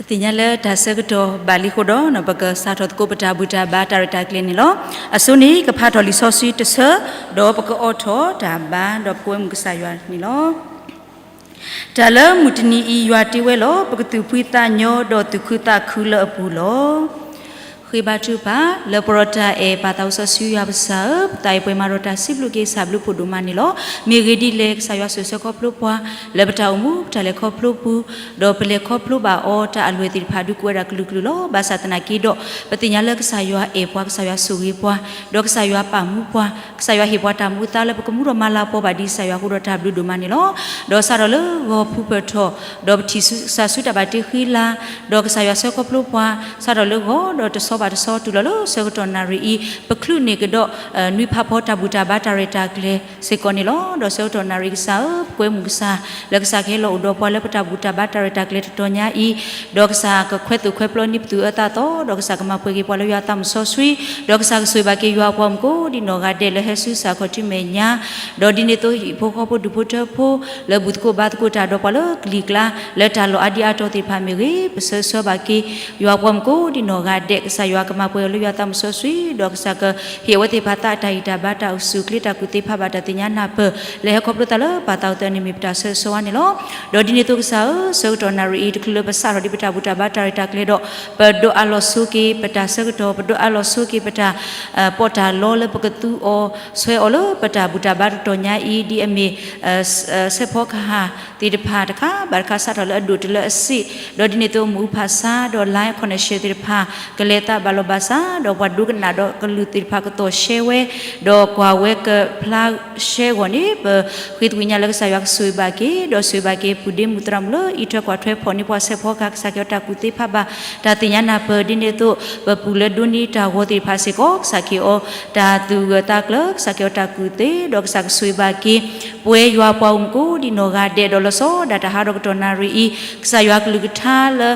သ့ၣ်ညါလၢတၢ်ဆၢကတီၢ်ဘၣ်လံအဃိဒီး ပကစးထီၣ်သကိးပတၢ်ဘူၣ်တၢ်ဘါတၢ်ရဲၣ်တၢ်ကျဲၤန့ၣ်လီၤ. အဆိန့ၣ် ကဖးထီၣ်လံာ်စီဆှံတဆၢ, ဒီးပကအိးထီၣ်တၢ်ဘါဒီးပကွဲမုာ်ကစၢ်ယွၤန့ၣ်လီၤ. တၢ်လၢမုၢ်တနံၤအံၤယွၤတ့ဝဲလီၤ. ပကသူၣ်ဖှံသးညီဒီးသူၣ်ခုသးခုလၢအပူၤလီၤ. ဃ့ဘါထုကဖၣ်, လၢပရိတၢ်အဲၣ်ပၢ်သးစီဆှံယွၤပစၢ်ဧၢ, ပသးအံၤပှဲၤမးဒီးတၢ်စံးဘျုးက့ၤ စံးဘျုးဖှိၣ်ဒိၣ်မးန့ၣ်လီၤ. မ့ၢ်ဂ့ၢ်ဒ်လဲၣ် ကစၢ်ယွၤဆိၣ်ဆၢခီဖျိပှၤ လၢပတၢ်အိၣ်မူ ပတၢ်လဲၤခီဖျိပူၤ, ဒီးပလဲၤခီဖျိဘၣ်အီၤတၢ်အလွဲၢ်သ့ၣ်တဖၣ် ဒုးကဝဲဒၣ်ကလုာ်ကလုာ်လီၤ. ဘၣ်ဆၣ်သနာ်က့ဒီး ပသ့ၣ်ညါလၢကစၢ်ယွၤအဲၣ်ပှၤ, ကစၢ်ယွၤဆိၣ်ဂ့ၤပှၤ, ဒီးကစၢ်ယွၤပာ်မူပှၤ, ကစၢ်ယွၤဟ့ၣ်ပှၤတၢ်မူအသါလၢပကမူဒီးမၤလၤပှီၢ်ဘၣ်ဒ်ကစၢ်ယွၤအဃိဒီးတၢ်ဘျုးဒိၣ်မးန့ၣ်လီၤ. ဒီးစးထီၣ်လၢဂီၤဖုပၢၢ်ထီၣ်, ဒီးပထံၣ်ကစၢ်ဆူတၢ်ဘၣ်တ့ဃံလၤ, ဒီးကစၢ်ယွၤဆှၢခီဖျိပှၤ, စးထီၣ်လၢဂီၤဒီးတဆီဘၣ်တဆီ တုၤလီၤလၢဆၢကတီၢ်နၣ်ရံၣ်အံၤ, ပချုးန့ၢ်ကဒီး နွံဖးဖီတၢ်ဘူၣ်တၢ်ဘါတၢ်ရဲၣ်တၢ်ကျဲၤစ့ၢ်ကီးန့ၣ်လီၤ. ဒီးဆၢကတီၢ်နၣ်ရံၣ်ကစၢ်ဧၢ, ပကွဲမုာ်ကစၢ် လၢကစၢ်ကဟဲလီၤအိၣ်ဒီးပှၤလၢပတၢ်ဘူၣ်တၢ်ဘါတၢ်ရဲၣ်တၢ်ကျဲၤတတီၤညါအံၤ, ဒီးကစၢ်ကခွဲးသိၣ်ခွဲးပျီန့ၢ်ပသူၣ်အၢသးသီ, ဒီးကစၢ်ကမၤပှဲၤက့ၤပှၤလၢယွၤသးမုၢ်စီဆှံ, ဒီးကစၢ်ကဆိၣ်ဂ့ၤဘၣ်က့ၤယွၤအပှၤမုၣ်ကိးဒံးနီၢ်ဂၤဒဲးလၢဟဲဆူကစၢ်ခီၣ်ထံးမဲာ်ညါ, ဒီးဒ်န့ၣ်အသိးဟံၣ်ဖိဃီဖိဒူၣ်ဖိထၢဖိ လၢဘူၣ်သကိးဘါသကိးတၢ်ဒီးပှၤလၢကလံၤကျါ လၢတၢ်လီၢ်အါဒံအါတီၤသ့ၣ်တဖၣ်မ့ၢ်ဂ့ၤ, ပဆၢဂ့ၤဆၢဝါဘၣ်က့ၤ ယွၤပှၤမုၣ်ကိးဒံးနီၢ်ဂၤဒဲး, ကစၢ်ယွၤကမၤပှဲၤအီၤလၢယွၤသးမုၢ်စီဆှံ, ဒီးကစၢ်ကဟ့ၣ်အဝဲသ့ၣ်တဖၣ်သးတၢ်ဟ့ၣ်တၢ်ဘါတၢ်အိၣ်ဆူၣ်အိၣ်ချ့တၢ်ကူၣ်သ့ဖးဘၣ်တၢ်သ့ၣ်ညါနၢ်ပၢၢ် လၢဟဲခီဖျိသးလၢပၢ်သးအိၣ်သးန့ၣ်မ့ၢ်ပတၢ်ဆၢဂ့ၤဆၢဝါန့ၣ်လီၤ. ဒီးဒ်န့ၣ်အသိးကစၢ်ဧၢ, ဆၢကတီၢ်နၣ်ရံၣ်အံၤ တချုးလၢပစးထီၣ်ဒံးပတၢ်ဘူၣ်တၢ်ဘါတၢ်ရဲၣ်တၢ်ကျဲၤဒီး ပဒိးအးလီၤဆိက့ၤပတၢ်ဆၢကတီၢ်, ပဒိးအးလီၤဆိက့ၤပတၢ် ပီးတၢ်လီလၢပကသူအီၤ ဆွဲအီၤလၢပတၢ်ဘူၣ်တၢ်ဘါတတီၤညါအံၤ ဒ်အမ့ၢ် စဲးဖီကဟၣ်သ့ၣ်တဖၣ်တခါဘၣ်တခါ စးထီၣ်လၢအဒိၣ်တုၤလၢအဆံး, ဒီးဒ်န့ၣ်အသိးမ့ၣ်အူဖးဆါ ဒီး line connection သ့ၣ်တဖၣ် ကလဲၤသးဘၣ်လီၤဘၣ်စး, ဒီးပှၤဒိကနၣ်ဒီးကလုာ်သ့ၣ်တဖၣ်ကသီၣ်ရှဲဝဲ, ဒီးကွၢ်ဝဲကဖျါရှဲအဂီၢ်န့ၣ် ပဃ့သကွံာ်ညါလၢကစၢ်ယွၤကဆိၣ်ဂ့ၤဘၣ်က့ၤ, ဒီးဆိၣ်ဂ့ၤဘၣ်က့ၤ ပုၢ်ဒ့မုၣ်သရၣ်မုၣ်လၢအံးထွဲကွၢ်ထွဲဖီၣ်န့ၢ်ပှၤ စဲးဖီကဟၣ် ကစၢ်က့ၤအီၤတၢ်ကူၣ်သ့ဖးဘၣ် တၢ်သ့ၣ်ညါနၢ်ပၢၢ် ဒ်န့ၣ်အသိး ပပုၢ်လၢဒိးန့ၢ်တၢ်ဂီၤသ့ၣ်တဖၣ်စ့ၢ်ကီး ကစၢ်က့ၤအီၤတၢ်သူၣ်ဂၢၢ်သးကျၢၤ, ကစၢ်က့ၤအီၤတၢ်ကူၣ်သ့, ဒီးကစၢ်ကဆိၣ်ဂ့ၤဘၣ်က့ၤ ပဝဲယွၤပှၤဂီၢ်မုၢ်ကိးဒံးနီၢ်ဂၤဒဲး ဒီးလီၤဆီဒၣ်တၢ်ဟးဒီးကတီၢ်နၣ်ရံၣ်အံၤ ကစၢ်ယွၤကလုၢ်ကထါလၢ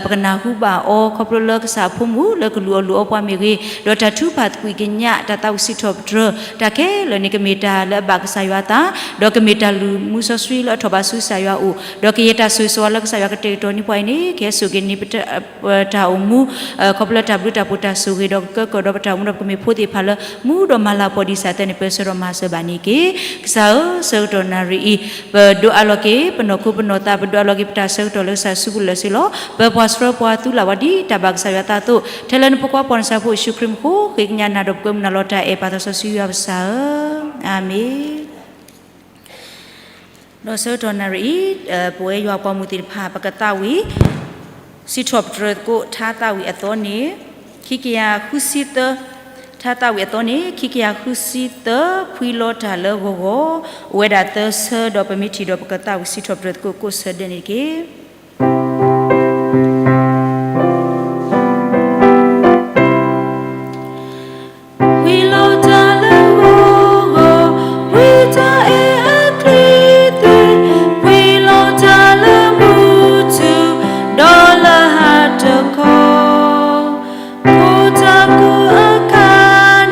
ပကနၢ်ဟူဘၣ်အီၤ ခီဖျိလၢကစၢ်အဖိမုၣ်လၢကလူၤအီၣ်လူၤအီပှၤမ့ၢ်ဂ့ၤ, ဒီးတၢ်ထုကဖၣ်သကွံာ်ကညး တၢ်သးဝံၣ်စံးထီၣ်ပတြၢၤ တၢ်ခဲလၢာ်န့ၣ် ကမ့ၢ်တၢ်လၢအဘၣ်ကစၢ်ယွၤအသး, ဒီးကမ့ၢ်တၢ်လုၢ်မူစီဆှံလၢအထီၣ်ဘးဆူကစၢ်ယွၤအအိၣ်, ဒီးကယဲၢ်တၢ်ဆိၣ်ဂ့ၤဆိၣ်ဝါလၢကစၢ်ယွၤကတဲာ်ကတီၤန့ၢ်ပှၤအံၤန့ၣ် ကဟဲစိာ်က့ၤန့ၢ် ပတၢ်အိၣ်မူ ခီဖျိလၢတၢ်ဘျုးတၢ်ဖှိၣ်တၢ်ဆိၣ်ဂ့ၤ ဒီးကကၢကၢဒီးပတၢ်အိၣ်မူဒီး ပကမ့ၢ်ဖိသ့ၣ်တဖၣ်လၢ မူဒီးမၤလၤကပီၤဒံးစ့ၢ်ကီးန့ၣ် ပၢၢ်ဆၢဒီးမၤစၢၤဘၣ်န့ၣ်တက့ၢ်. ကစၢ်ဧၢ, ဆၢကတီၢ်နၣ်ရံၣ်အံၤ ပဒိးအးလီၤက့ၤ ပနီၢ်ခိပနီၢ်သး, ပဒိးအးလီၤက့ၤပတၢ်ဆၢကတီၢ်လၢကစၢ်စုပူၤလၢာ်စ့ၢ်လီၤ. ပပှၤစှၢပှၤသူလၢ်ဝဲဒ်တၢ်ဘၣ်ကစၢ်ယွၤအသးအသိး, ထဲလၢနဖိခွါပှၤနဆၣ်ဖိယ့ၣ်ၡူးခရံာ်မံၤအဃိ ဃ့ကညးနၤဒီးပကွဲမုာ်နၤလီၤ တၢ်အဲၣ်ပၢ်သးစီဆှံယွၤပစၢ်ဧၢ, အၤမ့ၣ်. ဒီးဆၢကတီၢ်နၣ်ရံၣ်အံၤ ပဝဲယွၤပှၤမုၢ်သ့ၣ်တဖၣ် ပကသးဝံၣ် စံးထီၣ်ပတြၢၤသကိး ထါသးဝံၣ်အသီန့ၣ် ခံကယၤဃုဆံသၢ, ထါသးဝံၣ်အသီန့ၣ် ခံကယၤဃုဆံသၢ, ဖှံလီၤတၢ်လၢဂီၤဂီၤ, အိၣ်ဝဲဒၣ်သၢဆၢ, ဒီးပမ့ၢ်ထံၣ်ဒီးပကသးဝံၣ်စံးထီၣ်ပတြၢၤသကိးကိးဆၢဒဲးန့ၣ်တက့ၢ်. ဖှံလီၤတၢ်လၢဂီၤဂီၤ, ဖှံတၢ်အဲၣ်အချံသ့, ဖှံလီၤတၢ်လၢမုၢ်ထူၣ်, ဒီးလၢဟါတခီ, ခိတၢ်ကူၣ်အခါ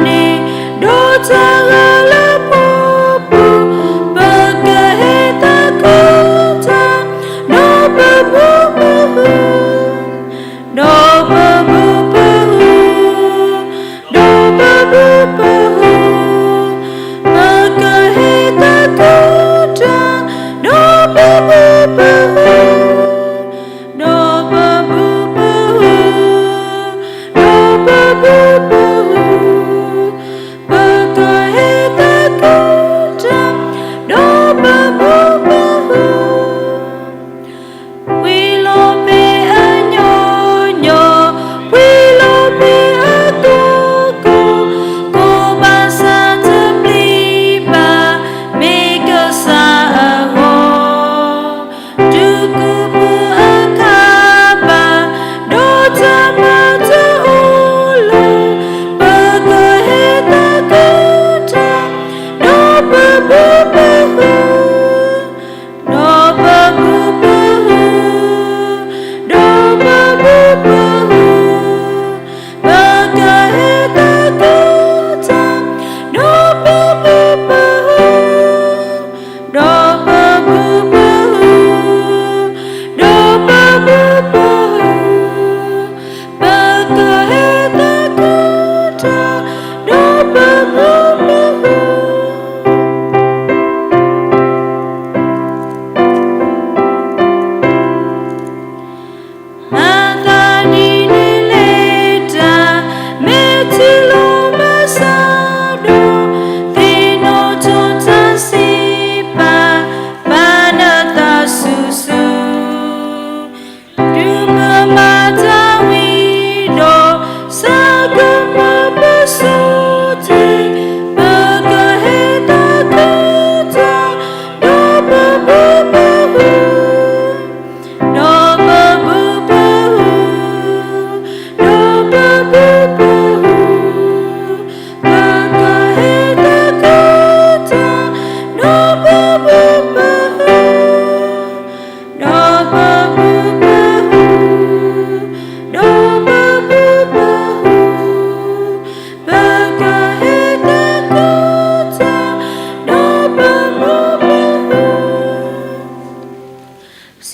န့ၣ်, ဒီးတၢ်ဂ့ၤလၢပပူၤ, ပကဟ့ၣ်သးခုတၢ်, ဒီးပမူပဟု ဒီးပမူပဟု, ဒီးပမူပဟု, ပကဟ့ၣ်သးခုတၢ်, ဒီးပမူပဟု, ဒီးပမူပဟု, ဒီးပမူပဟု, ပကဟ့ၣ်သးခုတၢ်, ဒီးပမူပဟု ဖှံလီၤမ့ၢ်အညီညီ, ဖှံလီၤမ့ၢ်အကိၢ်ကိၢ်, ကိးဘၣ်ဆၣ်တပျံၤဘၣ်, မ့ၢ်ကစၢ်အဂီၢ်, ဒုးကူၣ်ပူၤအခါဘၣ်, ဒီးတၢ်မၤတအိၣ်လၢၤ, ပကဟ့ၣ်သးခုတၢ်, ဒီးပမူပဟု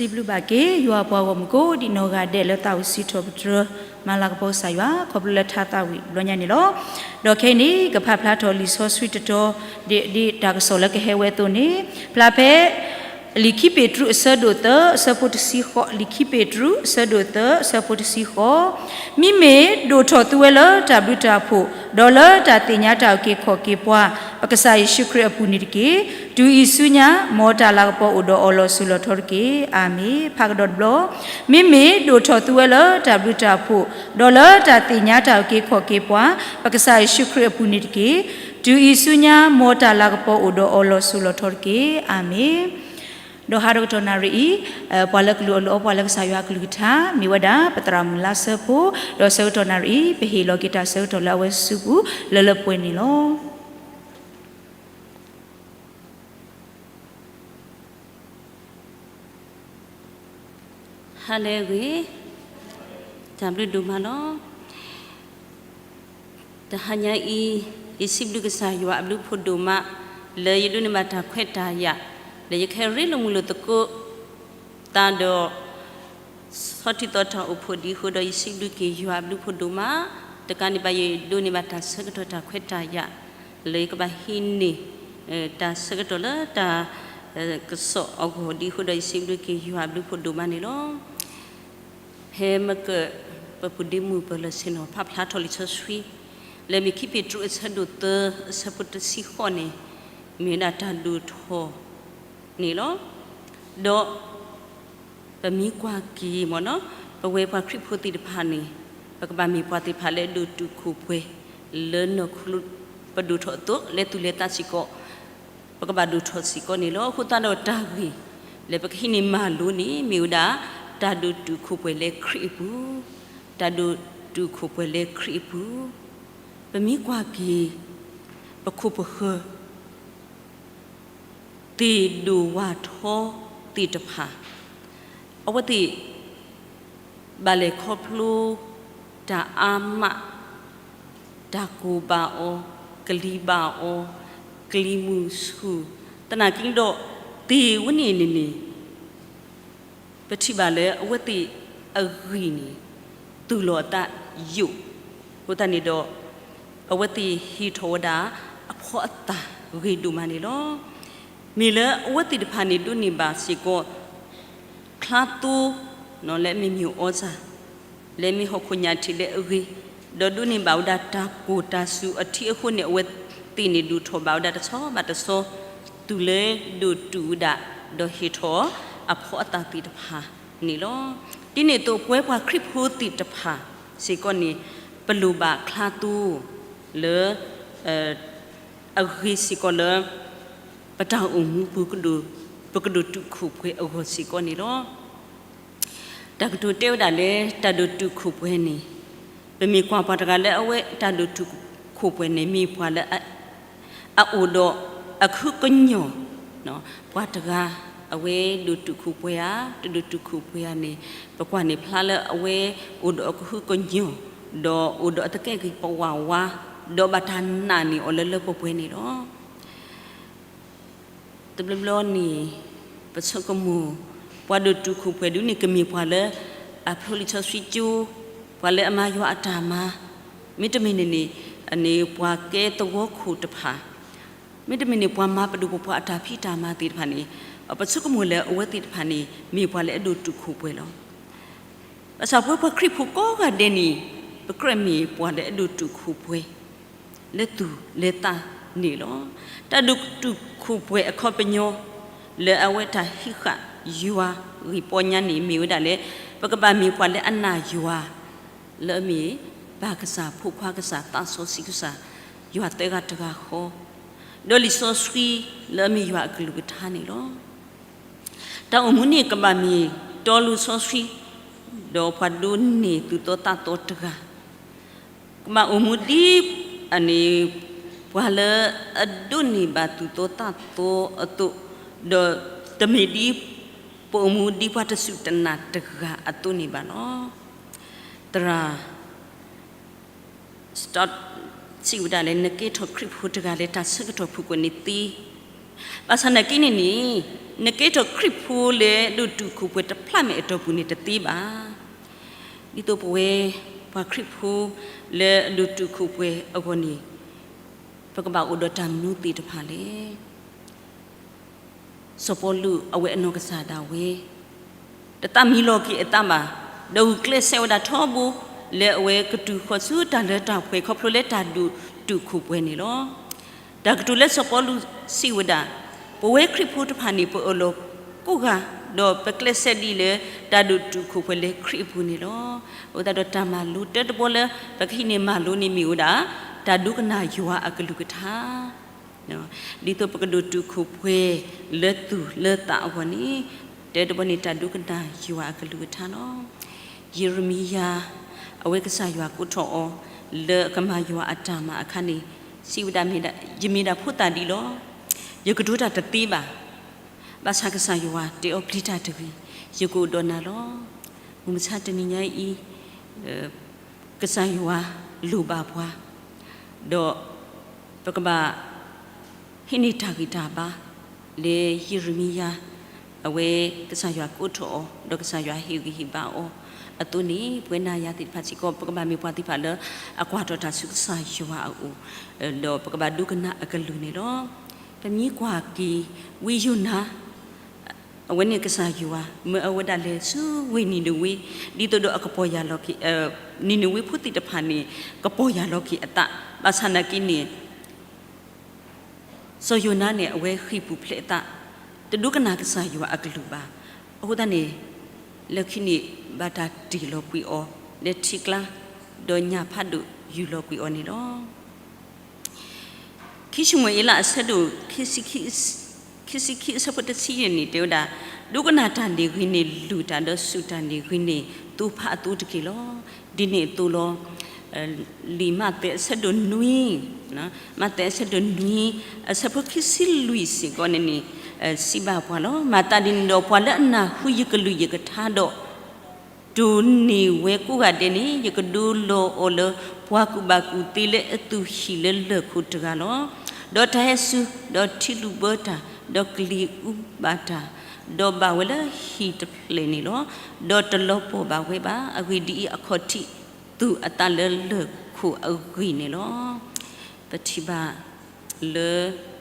စံးဘျုးဘၣ်က့ၤ ယွၤပှၤဂီၢ်မုၢ်ကိးဒံးနီၢ်ဂၤဒဲးလၢသးဝံၣ်စံးထီၣ်ပတြၢၤ မၤလၤကပီၤကစၢ်ယွၤ ခီဖျိလၢထါသးဝံၣ်တဘျီညါန့ၣ်လီၤ. ဒီးခဲအံၤန့ၣ် ကဖးဖျါထီၣ်လံာ်စီဆှံတတီၤ ဒ်တၢ်ကစီၣ်လၢကဟဲဝဲအသိးန့ၣ် ဖျါဖဲ လံာ်ခံပ့းတရူးအဆၢဒိၣ်သၢ အဆၢဖိတဆံဃိး, လံာ်ခံပ့းတရူးအဆၢဒိၣ်သၢ အဆၢဖိတဆံဃိး, မ့မ့ၢ်ဒိၣ်ထီၣ်သုဝဲလၢတၢ်ဘျုးတၢ်ဖှိၣ် ဒီးလၢတၢ်သ့ၣ်ညါတၢ်အုၣ်က့ၤခီၣ်က့ၤပှၤ ပကစၢ်ယ့ၣ်ၡူးခရံာ်အပူၤန့ၣ်တက့ၢ်. တုၤအံၤဆူညါ မ်တၢ်လၤကပီၤအိၣ်ဒီးအီၤလီၤစိၤလီၤထီတက့ၢ်. အၤမ့ၣ်. ဖးကဒီးတဘျီ, မ့မ့ၢ်ဒိၣ်ထီၣ်သုဝဲလၢတၢ်ဘျုးတၢ်ဖှိၣ် ဒီးလၢတၢ်သ့ၣ်ညါတၢ်အုၣ်က့ၤခီၣ်က့ၤပှၤ ပကစၢ်ယ့ၣ်ၡူးခရံာ်အပူၤန့ၣ်တက့ၢ်. တုၤအံၤဆူညါ မ်တၢ်လၤကပီၤအိၣ်ဒီးအီၤလီၤစိၤလီၤထီတက့ၢ်. အၤမ့ၣ်. ဒီးဟါဒီကတီၢ်နၣ်ရံၣ်အံၤ, ပှၤလၢကလူၤအီၣ်လူၤအီပှၤလၢကစၢ်ယွၤအကလုၢ်ကထါ မ့ၢ်ဝဲဒၣ် ပသရၣ်မုၣ်လါစၢဖိ, ဒီးဆၢကတီၢ်နၣ်ရံၣ်အံၤ ပဟ့ၣ်လီၤက့ၤတၢ်ဆၢကတီၢ်လၢအဝဲစုပူၤ လၢလၢပှဲၤပှဲၤန့ၣ်လီၤ. ဟါလၢအဂ့ၤ, တၢ်ဘျုးဒိၣ်မးလီၤ. တဟါညါအံၤ, ယစံးဘျုးကစၢ်ယွၤအဘျုးဖးဒိၣ်မး လၢယဒိးန့ၢ်ဘၣ်တၢ်ခွဲးတၢ်ယာ် လၢယကဟဲရ့လိာ်မုာ်လိာ်သကိး သးဒီး ဆီထံသီထီၣ်အိၣ်ဖှိၣ်ဒ်အဃိဒီး ယစံးဘျုးက့ၤယွၤအဘျုးဖးဒိၣ်မး, တကးန့ၣ်ဘၣ် ယဒိးန့ၢ်ဘၣ်တၢ်ဆၢကတီၢ်တၢ်ခွဲးတၢ်ယာ် လၢယကဘၣ်ဟံးန့ၢ် တၢ်ဆၢကတီၢ်လၢတၢ် ကစီၣ်အဂီၢ်ဒ်အဃိဒီး ယစံးဘျုးက့ၤယွၤအဘျုးဖးဒိၣ်မးန့ၣ်လီၤ. ဖဲမ့ၢ်က ပပူၤဒ့မုၢ်ပၢၢ်လၢဆ့ၣ်နီၤ ဖးဖျါထီၣ်လံာ်စီဆှံ လၢမ့ၢ်ခံပ့းတရူးအဆၢဒိၣ်သၢ အဆၢဖိတဆံဃိးန့ၣ် မ့ၢ်ဝဲဒၣ်တၢ်ဒိၣ်ထီၣ်န့ၣ်လီၤ. ဒီး ပမ့ၢ်ကွၢ်က့ၤမ့ၢ်နီၤ, ပဝဲပှၤခရံာ်ဖိသ့ၣ်တဖၣ်န့ၣ် ပကဘၣ်မ့ၢ်ပှၤသ့ၣ်တဖၣ်လၢအဒိၣ်တုာ်ခိၣ်ပှဲၤ လၢနီၢ်ခိ ပဒိၣ်ထီၣ်အသိး လဲၤသူၣ်လဲၤသးစ့ၢ်ကီး ပကဘၣ်ဒိၣ်ထီၣ်စ့ၢ်ကီးန့ၣ်လီၤ. အဃိသတးဒီးတၢ်ဂ့ၢ် လၢပကဟံးန့ၢ်မၤလိန့ၣ် မ့ၢ်ဝဲဒၣ် တၢ်ဒိၣ်တုာ်ခိၣ်ပှဲၤလၢခရံာ်အပူၤ, တၢ်ဒိၣ်တုာ်ခိၣ်ပှဲၤလၢခရံာ်အပူၤ, ပမ့ၢ်ကွၢ်က့ၤ ပခိၣ်ပဃၢၤ သ့ၣ်ဒိၣ်ဝၣ်ထီသ့ၣ်တဖၣ် အဝဲသ့ၣ် ဘၣ်လဲၤခီဖျိ တၢ်အါမး, တၢ်ကိၢ်ဘၣ်အီၤ, ကလံၤဘၣ်အီၤ, ကလံၤမုၢ်ဆူၣ်, သနာ်က့ဒီး သ့ၣ်ဝဲန့ၣ်န့ၣ်န့ၣ် ပထံၣ်ဘၣ်လၢအဝဲသ့ၣ်အဂံၢ်န့ၣ် သူၣ်လီၤအသးယိာ်, အဃိသတးန့ၣ်ဒီး အဝဲသ့ၣ်ဟ့ၣ်ထီၣ်ဝဲဒၣ် အဖီအသၣ်ဂ့ၤဒိၣ်မးန့ၣ်လီၤ. မ့ၢ်လၢအဝဲသ့ၣ်တဖၣ်န့ၣ် ဒိးန့ၢ်ဘၣ်စ့ၢ်ကီး ချါသိ လၢအမ့ၢ်မ့ၣ်အူအီစၢ်, လၢအမ့ၢ်ဟီၣ်ခိၣ်ညၣ်ထံးလၢအဂ့ၤ, ဒီးဒိးန့ၢ်ဘၣ်ဝဲဒၣ်တၢ်ကိၢ်တၢ်စူၤအထံအဃိန့ၣ် အဝဲသ့ၣ်န့ၣ်ဒိၣ်ထီၣ်ဘၣ်ဝဲဒၣ်တဆီဘၣ်တဆီ, တုၤလၢဒိၣ်တုာ်ဝဲဒၣ် ဒီးဟ့ၣ်ထီၣ်အဖီအသၣ်သ့ၣ်တဖၣ်န့ၣ်လီၤ. ဒ်န့ၣ်အသိး ပဝဲပှၤခရံာ်ဖိသ့ၣ်တဖၣ်စ့ၢ်ကီးန့ၣ် ပလိၣ်ဘၣ်ချါသိ လၢ အဂ့ၤစ့ၢ်ကီးလၢ ပတၢ်အိၣ်မူပူၤ ပကဒိၣ်တုာ်ခိၣ်ပှဲၤအဂီၢ်စ့ၢ်ကီးန့ၣ်လီၤ. တၢ်ကတိၤတဲဝဲဒၣ်လၢ တၢ်ဒိၣ်တုာ်ခိၣ်ပှဲၤန့ၣ် ပမ့ၢ်ကွၢ်ပှၤတဂၤလၢအဝဲတၢ်ဒိၣ်တုာ်ခိၣ်ပှဲၤန့ၣ် မ့ၢ်ပှၤလၢ အအိၣ်ဒီးအကဟုကညီၢ်, ပှၤတဂၤ အဝဲဒိၣ်တုာ်ခိၣ်ပှဲၤဧါ, တဒိၣ်တုာ်ခိၣ်ပှဲၤဧါန့ၣ် ပကွၢ်န့ၢ်ဖျါလၢအဝဲအိၣ်ဒီးအကဟုကညီၢ်, ဒီးအိၣ်ဒီးအသကဲးက့ၤပဝၢ်ဝါ, ဒီးဘၣ်တၢ်နာ်န့ၢ်အီၤလၢလၢပှဲၤပှဲၤန့ၣ်လီၤ. တဘျီဘျီန့ၣ် ပဆိကမိၣ် ပှၤဒိၣ်တုာ်ခိၣ်ပှဲၤဒုန့ၣ် ကမ့ၢ်ပှၤလၢအဖျိလံာ်စီဆှံကၠိ, ပှၤလၢအမၤယွၤအတၢ်မၤ, မ့တမ့ၢ်န့ၣ်န့ၣ် ပှၤကဲသဝီခိၣ်တဖၣ်, မ့တမ့ၢ်န့ၣ် ပှၤမၤပဒိၣ်ပပှၢ်အတၢ်ဖံးတၢ်မၤသ့ၣ်တဖၣ်န့ၣ် ပဆိကမိၣ်လၢအဝဲသ့ၣ်တဖၣ်န့ၣ် မ့ၢ်ပှၤလၢအဒိၣ်တုာ်ခိၣ်ပှဲၤလီၤ. ဘၣ်ဆၣ်ပဝဲပှၤခရံာ်ဖိကိးဂၤဒဲးန့ၣ် ပကြၢးမ့ၢ်ပှၤလၢအဒိၣ်တုာ်ခိၣ်ပှဲၤ လၢသူၣ်လၢသးန့ၣ်လီၤ. တၢ်ဒိၣ်တုာ်ခိၣ်ပှဲၤအခီပညီ လၢအဝဲတၢ်ဟံးဃာ်ယွၤဂ့ၢ်ပီညါန့ၣ် မ့ၢ်ဝဲဒၣ်လၢ ပကဘၣ်မ့ၢ်ပှၤလၢအနာ်ယွၤ လၢအမ့ၢ် ပၢ်ကစၢ်, ဖိခွါကစၢ်, သးစီဆှံကစၢ်, ယွၤသၢဂၤတဂၤဃီ, ဒီးလံာ်စီဆှံလၢအမ့ၢ်ယွၤအကလုၢ်ကထါန့ၣ်လီၤ. တၢ်အိၣ်မူန့ၣ်ကဘၣ်မ့ၢ်တီလိၤစီဆှံ, ဒီးပှၤဒိးန့ၢ်သူၣ်သီသးသီတဂၤ, ကဘၣ်အိၣ်မူဒ် ပှၤလၢအဒိးန့ၢ်ဘၣ်သူၣ်သီသးသီအသိး, ဒီးတမ့ၢ်ဒ် ပအိၣ်မူဒ်ပှၤတစူၢ်တနာ်တဂၤအသိးန့ၣ်ဘၣ်လီၤ. သရၣ် Stott စံးဝဲဒၣ်လၢ နကဲထီၣ်ခရံာ်ဖိတဂၤလၢတၢ်ဆၢကတီၢ်ဖုၣ်ကိာ်န့ၣ်သ့, ဘၣ်ဆၣ်နာ်က့န့ၣ်န့ၣ် နကဲထီၣ်ခရံာ်ဖိလၢဒိၣ်တုာ်ခိၣ်ပှဲၤတဖျးမဲာ်အတီၢ်ပူၤန့ၣ်တသ့ဘၣ်. ဒ်သိးပဝဲပှၤခရံာ်ဖိလၢအဒိၣ်တုာ်ခိၣ်ပှဲၤအဂီၢ်န့ၣ် ပကဘၣ်အိၣ်ဒီးတၢ်မနုၤသ့ၣ်တဖၣ်လဲၣ်. စီၤပီလူးအဝဲအနီၢ်ကစၢ်ဒၣ်ဝဲ တသးမံလီၤက့ၤအသးဘၣ်, ဒီးဂုာ်ကျဲးစၢးဝဲဒၣ်ထီဘိ လၢအဝဲကတုၤဃီၤဆူတၢ်လၢတၢ်ပှဲၤခီဖျိလၢတၢ်ဒိၣ်တုာ်ခိၣ်ပှဲၤန့ၣ်လီၤ. တၢ်ကတိၤလၢစီၤပီလူးစံးဝဲဒၣ်, ပဝဲခရံာ်ဖိတဖၣ်န့ၣ် ပအၢၣ်လီၤကိးဂၤ, ဒီးပကျဲးစၢးဒ်လၢတၢ်ဒိၣ်တုာ်ခိၣ်ပှဲၤလၢခရံာ်အပူၤန့ၣ်လီၤ. အဃိသတးဒီးတၢ်မၤလိတၢတဘီလၢ ပကဟံးန့ၢ်မၤလိန့ၣ်မ့ၢ်ဝဲဒၣ် တၢ်ဒိကနၣ်ယွၤအကလုၢ်ကထါ ဒ်သိးပကဒိၣ်တုာ်ခိၣ်ပှဲၤလၢသူၣ်လၢသးအဂီၢ်န့ၣ်, တၢတဘီန့ၣ် တၢ်ဒိကနၣ်ယွၤအကလုၢ်ကထါလီၤ. ယံးရမံယၤ အဝဲကစၢ်ယွၤကိးထီၣ်အီၤ လၢအကမၤယွၤအတၢ်မၤအခါန့ၣ် စံးဝဲဒၣ်, ယမ့ၢ်ဒၣ်ဖိသၣ်ဒံးလီၤ. ယကဒိတၢ်တသ့ဘၣ်. ဘၣ်ဆၣ်ကစၢ်ယွၤတဲအီၤ ပျံၤတၢ်တဂ့ၤ, ယကအိၣ်ဒီးနၤလီၤ. မုၢ်မဆါတနံၤညါအံၤ ကစၢ်ယွၤလိၣ်ဘၣ်ပှၤ, ဒီးပကဘၣ်ဟံးန့ၢ်တၢ်ဂံၢ်တၢ်ဘါ လၢယံးရမံယၤ အဝဲကစၢ်ယွၤကိးထီၣ်အီၤ ဒီးကစၢ်ယွၤဟ့ၣ်ဂံၢ်ဟ့ၣ်ဘါအီၤအသိးန့ၣ် ပဝဲနၤယၤသ့ၣ်တဖၣ်စ့ၢ်ကီး ပကဘၣ်မ့ၢ်ပှၤသ့ၣ်တဖၣ်လၢအကွၢ်ထီၣ်တၢ်ဆူကစၢ်ယွၤအအိၣ်, ဒီးပကဘၣ်ဒိကနၣ်အကလုၢ်န့ၣ်လီၤ. ပမ့ၢ်ကွၢ်က့ၤဝံယိၤနါ အဝဲန့ၣ်ကစၢ်ယွၤ မၢအဝဲဒၣ်လဲၤဆူဝ့ၢ်နံၤနဝ့ ဒ်သိးဒီးအကပီၢ်ယၢ်လီၤက့ၤ, နံၤနဝ့ဖိသ့ၣ်တဖၣ်န့ၣ် ကပီၢ်ယၢ်လီၤက့ၤအသး, ဘၣ်ဆၣ်နာ်က့န့ၣ် စီၤယိၤနါန့ၣ် အဝဲဃံၢ်ပူၤဖျဲးအသး, တဒိကနၣ်ကစၢ်ယွၤအကလုၢ်ဘၣ်. အဃိသတးန့ၣ် လၢခံန့ၣ် ဘၣ်တၢ်တ့ၢ်လီၤကွံာ်အီၤလၢထံကျါ, ဒီးညၣ်ဖးဒိၣ်ယူၢ်လီၤကွံာ်အီၤန့ၣ်လီၤ. ခံၡမူၤအ့လးအဆၢဒိၣ် ခံဆံခံအဆၢဖိတဆံယဲၢ်န့ၣ် တဲဝဲဒၣ်, ဒိကနၣ်တၢ်န့ၣ်ဂ့ၤန့ၢ်လုၢ်တၢ်, ဒီးစူၢ်တၢ်န့ၣ်ဂ့ၤန့ၢ်သိဖးအသိတက့ၢ်လီၤ. ဒ်န့ၣ်အသိးလီၤ. လံာ်မးသဲအဆၢဒိၣ်နွံ, မးသဲအဆၢဒိၣ်နွံ အဆၢဖိခံဆံလွံၢ်စ့ၢ်ကီးန့ၣ်န့ၣ် စံးဘၣ်ပှၤလီၤ. မၤသးဒ်န့ၣ်ဒီး ပှၤလၢအနၢ်ဟူယကလုၢ်ယကထါဒီး တိၢ်န့ၢ်ဝဲကိးဂၤဒဲးန့ၣ် ယကဒိလီၤအီၤလၢ ပှၤကူၣ်ဘၣ်ကူၣ်သ့လၢအသူၣ်ဟံၣ်လၢလၢၢ်ခိၣ်တဂၤလီၤ. ဒီးတၢ်ဟဲစူၤ, ဒီးထံလူၢ်ဘၢတၢ်, ဒီးကလံၤအူဘၣ်တၢ်, ဒီးဘၣ်ဝဲလၢဟံၣ်တဖျၢၣ်န့ၣ်လီၤ. ဒီးတလီၤပှီၢ်ဘၣ်ဝဲဘၣ်. အဂ့ၢ်ဒ်အံၤ, အခီၣ်ထံးသူၣ်အသးလၢလၢၢ်ခိၣ်အဂ့ၢ်န့ၣ်လီၤ. ပထံၣ်ဘၣ်လၢ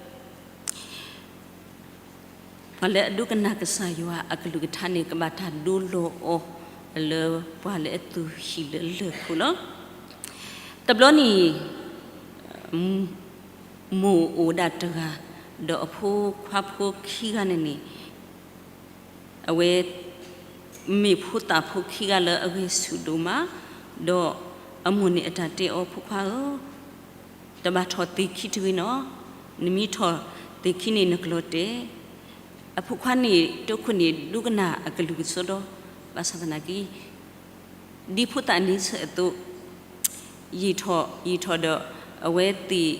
ပှၤလၢအဒိကနၣ်ကစၢ်ယွၤအကလုၢ်ကထါန့ၣ် ကဘၣ်တၢ်ဒိလီၤအီၤ လၢပှၤလၢအသူၣ်ဟံၣ်လၢလၢၢ်ခိၣ်လီၤ. တဘျီန့ၣ် မိၢ်အိၣ်ဒၣ်တဂၤ, ဒီးအဖိခွါဖိခံဂၤန့ၣ်န့ၣ် အဝဲ မ့ၢ်ဖိသၣ်ဖိခံဂၤလၢအဂဲၤဆူၣ်ဒိၣ်မး, ဒီးအမိၢ်န့ၣ်အတၢ်တဲအီၤ ဖိခွါဧၢ, တဘၣ်ထီၣ်သ့ၣ်ခံတဂ့ၤနီၤ, နမ့ၢ်ထီၣ်သ့ၣ်ခံန့ၣ် နကလီၤတဲာ်. အဖိခွါန့ၣ် တိခိၣ်န့ၣ် ဒိကနၣ်အကလုၢ်ကစီဒီ, ဘၣ်ဆၣ်သနာ်က့ ဒ်ဖိသၣ်အန့ဆၢၣ်အသိး ယံာ်ထီၣ်ယံာ်ထီၣ်ဒီး အဝဲသ့ၣ်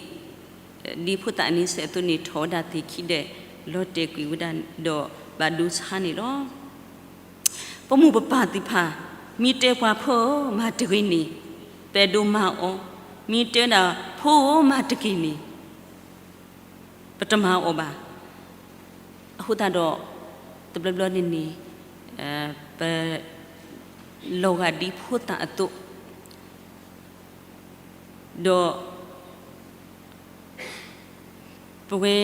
ဒ်ဖိသၣ်အန့ဆၢၣ်အသိးန့ၣ် ထီၣ်ဝဲဒၣ်သ့ၣ်ခံဒီး လီၤတဲာ်ကွံာ်ဝဲဒၣ်ဒီးဘၣ်ဒိဆါန့ၣ်လီၤ. ပမိၢ်ပပၢ်သ့ၣ်တဖၣ် မ့ၢ်တဲပှၤ ဖိဧၢ မၤတဂ့ၤန့ၣ် ပအဲၣ်ဒိးမၤအီၤ, မ့ၢ်တဲဒၣ် ဖိဧၢ မၤတက့ၢ်န့ၣ် ပတမၤအီၤဘၣ်. အဃိသတးဒီး တဘျီဘျီန့ၣ်န့ၣ် ပ လီၤဂာ်ဒ်ဖိသၣ်အသိး ဒီး ပဝဲ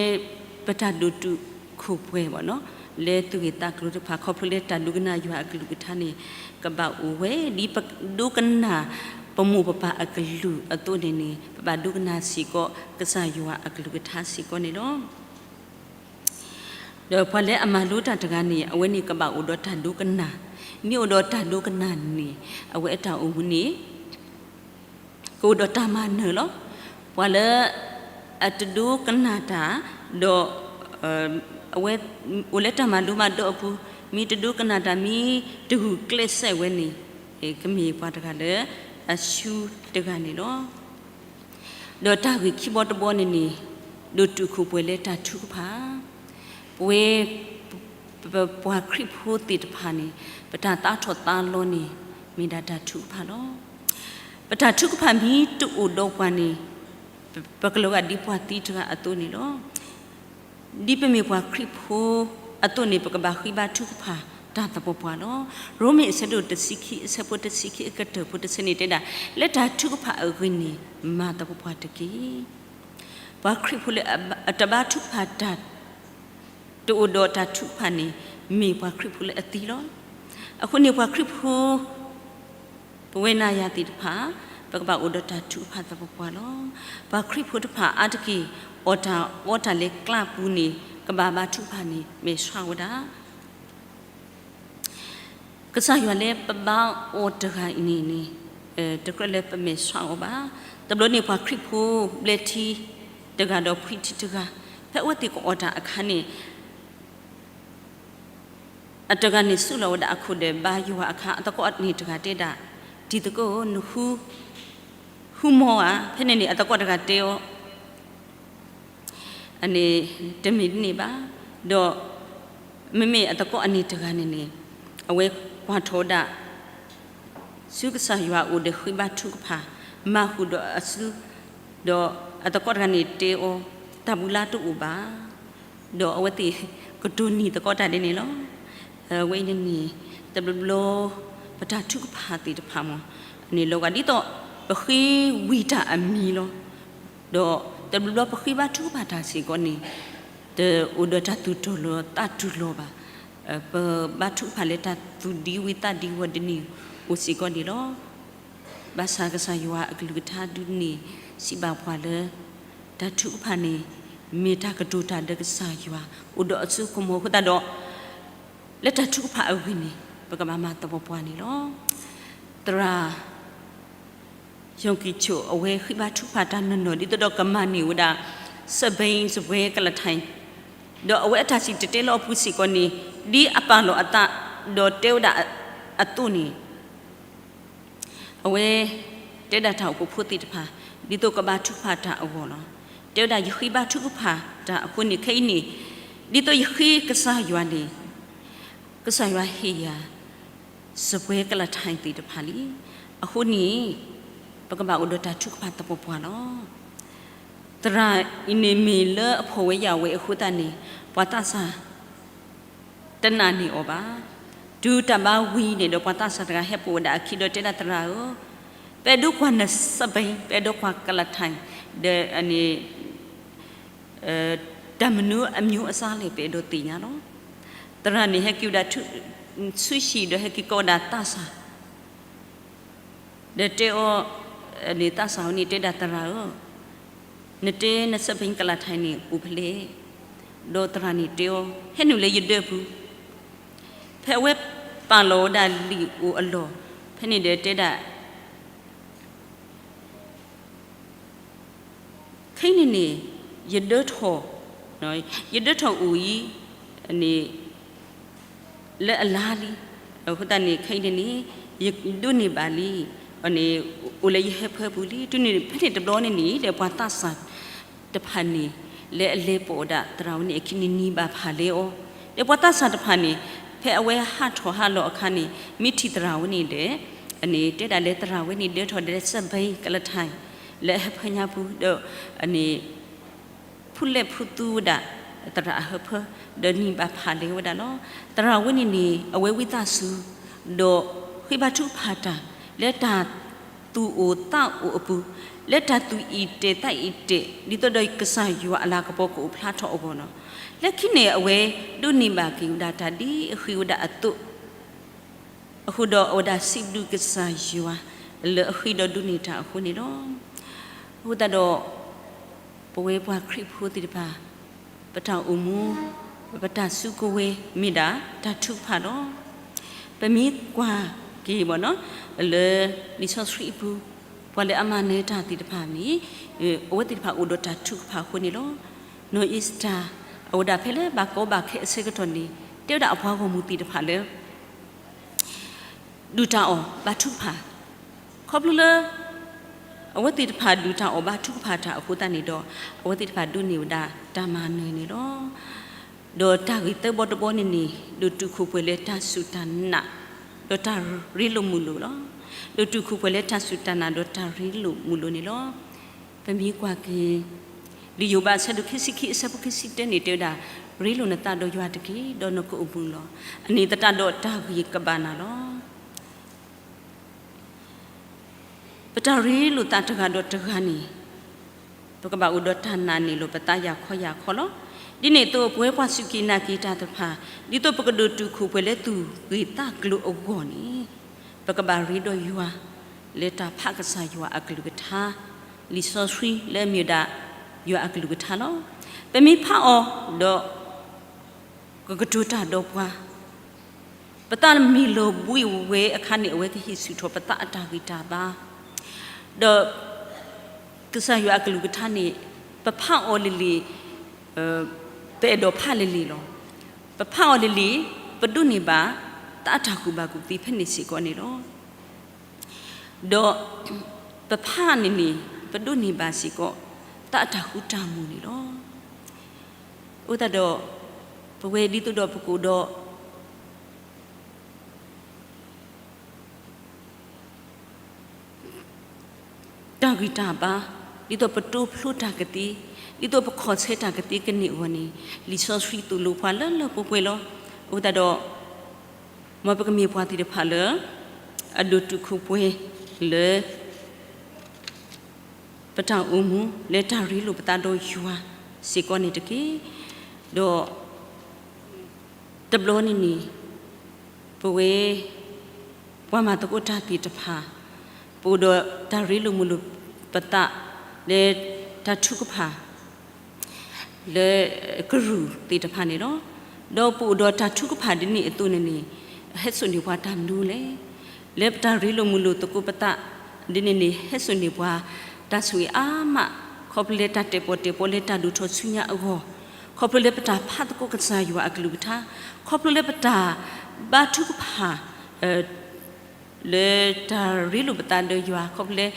ပတၢ်ဒိၣ်တုာ်ခိၣ်ပှဲၤဘၣ်နီၤ လၢသူၣ်ဂ့ၢ်သးကျိၤတဖၣ် ခီဖျိလၢတၢ်ဒိကနၣ်ယွၤအကလုၢ်ကထါန့ၣ် ကဘၣ်အိၣ်ဝဲ ဒ်ပဒိကနၣ်ပမိၢ်ပပၢ်အကလုၢ်အသိးန့ၣ်န့ၣ် ပဘၣ်ဒိကနၣ်စ့ၢ်ကီး ကစၢ်ယွၤအကလုၢ်ကထါစ့ၢ်ကီးန့ၣ်လီၤ. ဒီးပှၤလၢအမၤလိတၢ်တဂၤန့ၣ် အဝဲန့ၣ်ကဘၣ်အိၣ်ဒီးတၢ်ဒိကနၣ်, မ့ၢ်အိၣ်ဒီးတၢ်ဒိကနၣ်န့ၣ် အဝဲအတၢ်အိၣ်မူန့ၣ် ကအိၣ်ဒီးတၢ်မၤနၢၤလီၤ. ပှၤလၢ အတဒိကနၣ်တၢ် ဒီး အဝဲ အိၣ်လၢတၢ်မၤလိမၤဒိးအပူၤ မ့ၢ်တဒိကနၣ်တၢ် မ့ၢ်တဂုာ်ကျဲးစၢးဝဲန့ၣ် ကမ့ၢ်ပှၤတဂၤလၢ အဆူၣ်တဂၤန့ၣ်လီၤ. ဒီးတၢ်ဂ့ၢ်ခံဘီတဘီန့ၣ်န့ၣ် ဒိၣ်တုာ်ခိၣ်ပှဲၤလၢတၢ်ထုကဖၣ်, ပဝဲ ပပှၤခရံာ်ဖိသ့ၣ်တဖၣ်န့ၣ် ပတၢ်သးထီၣ်သးလီၤန့ၣ် မ့ၢ်ဒၣ်တၢ်ထုကဖၣ်လီၤ. ပတၢ်ထုကဖၣ်မ့ၢ်တအိၣ်ဒီးပှၤန့ၣ် ပကလီၤဂာ်ဒ်ပှၤသံတဂၤအသိးန့ၣ်လီၤ. ဒ်ပမ့ၢ်ပှၤခရံာ်ဖိ အသိးန့ၣ် ပကဘၣ်ဃ့ဘါထုကဖၣ်တၢ်သပှၢ်ပှၢ်လီၤ. ရိမ့ၤအဆၢဒိၣ်တဆံခံ အဆၢဖိတဆံခံ အကတၢၢ်ဖိတဆၢန့ၣ်တဲဒၣ်, လၢတၢ်ထုကဖၣ်အဂ့ၢ်န့ၣ် မၤသပှၢ်ပှၢ်တက့ၢ်. ပှၤခရံာ်ဖိလၢအတဘါထုကဖၣ်တၢ် တအိၣ်ဒီးတၢ်ထုကဖၣ်န့ၣ် မ့ၢ်ပှၤခရံာ်ဖိလၢအသံလီၤ. အဃိန့ၣ်ပှၤခရံာ်ဖိ ပဝဲနၤယၤသ့ၣ်တဖၣ် ပကဘၣ်အိၣ်ဒီးတၢ်ထုကဖၣ်သပှၢ်ပှၢ်လီၤ. ပှၤခရံာ်ဖိတဖၣ်အါတက့ၢ် အီၣ်တၢ်အီတၢ်လၢကျးပူၤန့ၣ် ကဘၣ်ဘါထုကဖၣ်န့ၣ် မဲာ်ဆှးဝဲဒၣ် ကစၢ်ယွၤလၢပဘါအီၤတဂၤအံၤန့ၣ်န့ၣ် တကြၢးလၢပမဲာ်ဆှးအီၤဘၣ်. တဘျီန့ၣ်ပှၤခရံာ်ဖိဘျဲၣ်ထံတဂၤဒီးဖှံထံတဂၤ ဖဲအဝဲသ့ၣ်ကအီၣ်တၢ်အခါန့ၣ် အတဂၤန့ၣ်ဆူၣ်လီၤဝဲဒၣ်အခိၣ်ဒီးဘါယွၤအခါ အသကိးန့ၣ်တဂၤတဲဒၣ်, တံၤသကိးဧၢ နဃု ဃုမီဧါ. ဖဲန့ၣ်န့ၣ် အသကိးတဂၤတဲအီၤ အန့ၣ် တမ့ၢ်ဒ်န့ၣ်ဘၣ်. ဒီးမ့မ့ၢ်အသကိးအန့ၣ်တဂၤန့ၣ်န့ၣ် အဝဲကွၢ်ထီၣ်ဝဲဒၣ် ဆူကစၢ်ယွၤအအိၣ်ဒီးဃ့ဘါထုကဖၣ် မၤဃုာ်ဒီးအစု ဒီးအသကိးတဂၤန့ၣ်တဲအီၤ တၢ်ဘူၣ်လါတအိၣ်ဘၣ်. ဒီးအဝဲသ့ၣ်ကတိၤနံၤသကိးတၢ်ဒ်န့ၣ်လီၤ. အဝဲအံၤန့ၣ်န့ၣ် တဘျီဘျီ ပတၢ်ထုကဖၣ်သ့ၣ်တဖၣ်မ့ၢ် န့ၣ်လီၤဂာ်ဒ်သိး ပဃ့ဝံၤတၢ်အမံၤလီၤ. ဒီးတဘျီဘျီပဃ့ဘါထုကဖၣ်တၢ်စ့ၢ်ကီးန့ၣ် တအိၣ်ဒီးတၢ်သူၣ်တီၤလီၤသးတူၢ်လိာ်ဘၣ်. ပဘါထုကဖၣ်လၢတၢ်သူၣ်ဒံဝံသးဒံဝီၤဒ်န့ၣ်အိၣ်စ့ၢ်ကီးန့ၣ်လီၤ. ဘၣ်ဆၣ်ကစၢ်ယွၤအကလုၢ်ကထါဒုးန့ၣ် စံးဘၣ်ပှၤလၢ တၢ်ထုကဖၣ်န့ၣ် မ့ၢ်တၢ်ကတိၤတၢ်ဒီးကစၢ်ယွၤ အိၣ်ဒီးအစိကမီၤအဃိသတးဒီး လၢတၢ်ထုကဖၣ်အဂ့ၢ်န့ၣ် ပကဘၣ်မၤသပှၢ်ပှၢ်န့ၣ်လီၤ. သရၣ် ယီၣ်ကံၣ်ဆိၣ် အဝဲဃ့ဘါထုကဖၣ်တၢ်နီၢ်နီၢ် ဒ်သိးဒီးကမၤန့ၢ်ဝဲဒၣ် စဲၣ်ဘၢၣ် စပွဲ ကလၤထၢၣ် ဒီးအဝဲအတၢ်စံၣ်တဲၤတဲလီၤအပူၤစ့ၢ်ကီးန့ၣ် ဒ်အပာ်လီၤအသး ဒီးတဲဝဲဒၣ်အသိးန့ၣ် အဝဲတဲဒၣ်တၢ်အိၣ်ဖှိၣ်ဖိသ့ၣ်တဖၣ် ဒ်သိးကဘါထုကဖၣ်တၢ်အဂီၢ်လီၤ. တဲဝဲဒၣ်ယဃ့ဘါထုကဖၣ်တၢ်အဃိန့ၣ် ခဲအံၤန့ၣ် ဒ်သိးယဃ့ကစၢ်ယွၤန့ၣ် ကစၢ်ယွၤဟ့ၣ်ယၤ စပွဲကလၤထၢၣ်သ့ၣ်တဖၣ်လံ. အဃိန့ၣ် ပကဘၣ်အိၣ်ဒီးတၢ်ထုကဖၣ်သပှၢ်ပှၢ်လီၤ. သရၣ်အံၤန့ၣ်မ့ၢ်လၢအဖှီၣ်ဝဲယာ်ဝဲအဃိသတးန့ၣ် ပှၤသးစၢ် တနာ်န့ၢ်အီၤဘၣ်. တုၤတၢ်ဘါဝံၤန့ၣ်ဒီး ပှၤသးစၢ်တဂၤဟဲပိာ်ဝဲဒၣ်အခံဒီးတဲဒၣ်သရၣ်ဧၢ, ပအဲၣ်ဒိးကွၢ်နစဲၣ်ဘၢၣ်, ပအဲၣ်ဒိးကွၢ်ကလၤထၢၣ်, ဒီး တၢ်မနုၤအမျိုးအစားလဲၣ် ပအဲၣ်ဒိးသ့ၣ်ညါလီၤ. သရၣ်န့ၣ်ဟဲက့ၤဝဲဒၣ်ဆူဟံၣ်ဒီးဟဲက့ၤကိးဝဲဒၣ်သးစၢ် ဒီးတဲအီၤ, သးစၢ်ဝဲန့ၣ်တဲဒၣ်သရၣ်ဧၢ, နတဲနစဲၣ်ဘၢၣ်ကလၤထၢၣ်န့ၣ်အိၣ်ဖဲလဲၣ်. ဒီးသရၣ်န့ၣ်တဲအီၤ ဟဲနုာ်လၢယဒၢပူၤ. ဖဲအဝဲပာ်လီၤဝဲဒၣ်လံာ်အိၣ်အလီၢ်, ဖဲန့ၣ်ဒီးတဲဒၣ် ခဲအံၤန့ၣ်န့ၣ် ယဒၢထီၣ်, ယဒၢထီၣ်အိၣ်အံၤန့ၣ် လၢအလါလံ. အဃိသတးန့ၣ် ခဲအံၤန့ၣ်န့ၣ် ယဒိးန့ၢ်ဘၣ်လံ, အိၣ်လၢယဟၢဖၢပူၤလံ. တုၤန့ၣ်ဖဲန့ၣ်တဘျီန့ၣ်န့ၣ် ဒီးပှၤသးစၢ်တဖၣ်န့ၣ် လၢအလဲၤပိာ်ဝဲဒၣ်သရၣ်ဝဲန့ၣ်အခံန့ၣ် နံၤဘၣ်ဖးလဲအီၤ, ဒီးပှၤသးစၢ်တဖၣ်န့ၣ် ဖဲအဝဲဟးထီၣ်ဟးလီၤအခါန့ၣ် မ့ၢ်ထံၣ်သရၣ်ဝဲန့ၣ်ဒီး တဲဒၣ်လၢသရၣ်ဝဲန့ၣ်ဒၢထီၣ်ဒီးစဲၣ်ဘၢၣ်ကလၤထၢၣ် လၢအဟၢဖၢညါပူၤ ဒီး ဖုလဲၣ်ဖုသူဝဲဒၣ် သရၣ်အဟၢဖၢ ဒီးနံၤဘၣ်ဖးလဲဝဲဒၣ်လီၤ. သရၣ်ဝဲန့ၣ်န့ၣ် အဝဲဝံသးစူၤ ဒီးဃ့ဘါထုကဖၣ်တၢ် လၢတၢ်သူၣ်အိၣ်သးအိၣ်အပူၤ, လၢတၢ်သူၣ်အံၣ်တဲာ်သးအံၣ်တဲာ် ဒ်သိးဒီးကစၢ်ယွၤအလၤကပီၤကအိၣ်ဖျါထီၣ်အဂီၢ်လီၤ. လၢခံန့ၣ် အဝဲဒိးန့ၢ်ဘၣ်က့ၤဝဲဒၣ်တၢ်ဒ်အဃ့ဝဲဒၣ်အသိး အဃိဒီးအဝဲဒၣ်စံးဘျုးကစၢ်ယွၤ လၢအဃ့ဒီးဒိးန့ၢ်တၢ်အဃိန့ၣ်လီၤ. အဃိသတးဒီး ပဝဲပှၤခရံာ်ဖိသ့ၣ်တဖၣ် ပတၢ်အိၣ်မူ ပတၢ်စုကဝဲၤမ့ၢ်ဒၣ်တၢ်ထုကဖၣ်လီၤ. ပမ့ၢ်ကွၢ်က့ၤ လၢလံာ်စီဆှံအပူၤ ပှၤလၢအမၤနၢၤတၢ်သ့ၣ်တဖၣ်န့ၣ် အဝဲသ့ၣ်တဖၣ်အိၣ်ဒီးတၢ်ထုကဖၣ်အဃိန့ၣ်လီၤ. နီၢ်အ့ၤစတၢၤ အဝဲဒၣ်ဖဲလၢဘၣ်ကီဘၣ်ခဲအဆၢကတီၢ်န့ၣ် တဲဝဲဒၣ်အပှၤဂီၢ်မုၢ်သ့ၣ်တဖၣ်လၢ ဒုၣ်တၢ်အီၣ်ဘါထုကဖၣ်, ခီဖျိလၢ အဝဲသ့ၣ်တဖၣ်ဒုၣ်တၢ်အီၣ်ဘါထုကဖၣ်တၢ်အဃိသတးန့ၣ်ဒီး အဝဲသ့ၣ်တဖၣ်ဒိးန့ၢ်ဝဲဒၣ်တၢ်မၤနၢၤန့ၣ်လီၤ. ဒီးတၢ်ဂ့ၢ်သၢဘီတဘီန့ၣ်န့ၣ် ဒိးတုာ်ခိၣ်ပှဲၤလၢတၢ်စူၢ်တၢ်နာ် ဒီးတၢ်ရ့လိာ်မုာ်လိာ်လီၤ. ဒိးတုာ်ခိၣ်ပှဲၤလၢတၢ်စူၢ်တၢ်နာ်ဒီးတၢ်ရ့လိာ်မုာ်လိာ်န့ၣ်လီၤ. ပမ့ၢ်ကွၢ်က့ၤ လံာ်ယိၤဘးအဆၢဒိၣ်ခံဆံခံအဆၢဖိခံဆံတၢန့ၣ် တဲဝဲဒၣ် ရ့လိာ်နသးဒီးယွၤတက့ၢ်, ဒီးနကအိၣ်မူလီၤ. အန့ၣ်သတးဒီးတၢ်ဂ့ၤကဘၣ်နၤလီၤ. ပတၢ်ရ့လိာ်သးတဂၤဒီးတဂၤန့ၣ် ပကဘၣ်အိၣ်ဒီးတၢ်နာ်န့ၢ်လီၤပသးယၤခီယၤခီလီၤ. ဒ်န့ၣ်အသိး ပဝဲပှၤစူၢ်က့ၤနာ်က့ၤတၢ်တဖၣ် ဒ်သိးပကဒိၣ်တုာ်ခိၣ်ပှဲၤလၢသူၣ်ဂ့ၤသးကျိၤအဂီၢ်န့ၣ် ပကဘၣ်ရ့ဒီးယွၤ လၢတၢ်ဖးကစၢ်ယွၤအကလုၢ်ကထါ, လံာ်စီဆှံလၢအမ့ၢ်ဝဲဒၣ် ယွၤအကလုၢ်ကထါလီၤ. ပမ့ၢ်ဖးအီၤဒီး ကကတိၤတၢ်ဒီးပှၤ ပသးမ့ၢ်လီၤဘှံးဝဲအခါန့ၣ် အဝဲကဟ့ၣ်ဆူၣ်ထီၣ်ပသးအတၢ်ဂံၢ်တၢ်ဘါ, ဒီး ကစၢ်ယွၤအကလုၢ်ကထါန့ၣ် ပဖးအီၤလံၤလံၤ, ပအဲၣ်ဒိးဖးလံၤလံၤလီၤ. ပဖးအီၤလံၤလံၤ ပဒိးန့ၢ်ဘၣ် သးအတၢ်ကူၣ်ဘၣ်ကူၣ်သ့ဖဲန့ၣ်စ့ၢ်ကီးန့ၣ်လီၤ. ဒီး ပဖးန့ၣ်န့ၣ် ပဒိးန့ၢ်ဘၣ်စ့ၢ်ကီး သးအတၢ်ဃူတၢ်မုာ်န့ၣ်လီၤ. အဃိသတးဒီး ပဝဲဒ်သိးဒီးပကအိၣ်ဒီး တၢ်ဂံၢ်တၢ်ဘါ, ဒ်သိးပတိဖျိတၢ်ကသ့, ဒ်သိးပခီၣ်ဆၢတၢ်ကသ့ကန့ၢ်အဂီၢ်န့ၣ် လံာ်စီဆှံသိၣ်လိပှၤလၢလၢပှဲၤပှဲၤလီၤ. အဃိသတးဒီး မ်ပကမ့ၢ်ပှၤသ့ၣ်တဖၣ်လၢ အဒိၣ်တုာ်ခိၣ်ပှဲၤလၢ ပတၢ်အိၣ်မူလၢတၢ်ရ့လိာ်ပသးဒီးယွၤစ့ၢ်ကီးန့ၣ်တက့ၢ်. ဒီး တဘျီန့ၣ်န့ၣ် ပဝဲ ပှၤမၤသကိးတၢ်သ့ၣ်တဖၣ် ပအိၣ်ဒီးတၢ်ရ့လိာ်မုာ်လိာ်ပသး လၢတၢ်ထုကဖၣ် လၢကရူၢ်သ့ၣ်တဖၣ်န့ၣ်လီၤ. ဒီးပအိၣ်ဒီးတၢ်ထုကဖၣ်ဒ်န့ၣ်အသိးန့ၣ်န့ၣ် ဟဲစိာ်န့ၢ်ပှၤတၢ်မနုၤလဲၣ်. လၢပတၢ်ရ့လိာ်မုာ်လိာ်သကိးပသး ဒ်န့ၣ်န့ၣ် ဟဲစိာ်န့ၢ်ပှၤ တၢ်ဆိၣ်ဂ့ၤအါမး ခီဖျိလၢတၢ်တၢၣ်ပီၣ်တၢၣ်ပီလၢတၢ်ဒိၣ်ထီၣ်ဆူညါအဂီၢ်, ခီဖျိလၢပတၢ်ဖးသကိးကစၢ်ယွၤအကလုၢ်ကထါ, ခီဖျိလၢပတၢ်ဘါထုကဖၣ် လၢတၢ်ရ့လိာ်ပသးဒီးယွၤ ခီဖျိလၢ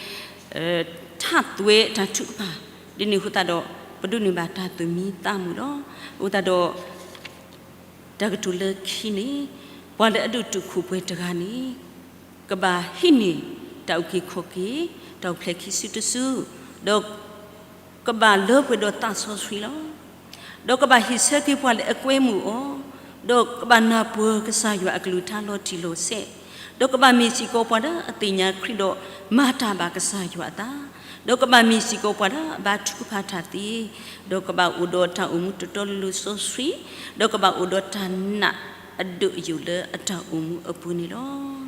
ထးသွဲတၢ်ထုကဖၣ် ဒ်န့ၣ်အဃိသတးဒီး ပဒိးန့ၢ်ဘၣ်တၢ်သူၣ်မံသးမုာ်လီၤ. အဃိသတးဒီး တၢ်ကတိၤလၢခံန့ၣ် ပှၤလၢအဒိၣ်တုာ်ခိၣ်ပှဲၤတဂၤန့ၣ် ကဘၣ်ဟံးန့ၢ်တၢ်အုၣ်က့ၤခီၣ်က့ၤ တၢ်အိၣ်ဖျဲၣ်ခံစုတစု ဒီး ကဘၣ်လၢပှဲၤဒီးသးစီဆှံလီၤ. ဒီးကဘၣ်ဟ့ၣ်ဆၢက့ၤပှၤလၢအကွဲမုာ်အီၤ, ဒီးကဘၣ်နၢ်ပၢၢ်ကစၢ်ယွၤအကလုၢ်ကထါလီၤတံၢ်လီၤဆဲး, ဒီးကဘၣ်မ့ၢ်စ့ၢ်ကီးပှၤလၢအသ့ၣ်ညါခရံာ်ဒီးမၤတၢ်ဘၣ်ကစၢ်ယွၤအသး, ဒီးကဘၣ်မ့ၢ်စ့ၢ်ကီးပှၤလၢအဘါထုကဖၣ်တၢ်သ့, ဒီးကဘၣ်အိၣ်ဒီးတၢ်အိၣ်မူတတီတလိၤစီဆှံ, ဒီးကဘၣ်အိၣ်ဒီးတၢ်နာ်အဒိၣ်အယိာ်လၢအတၢ်အိၣ်မူအပူၤန့ၣ်လီၤ.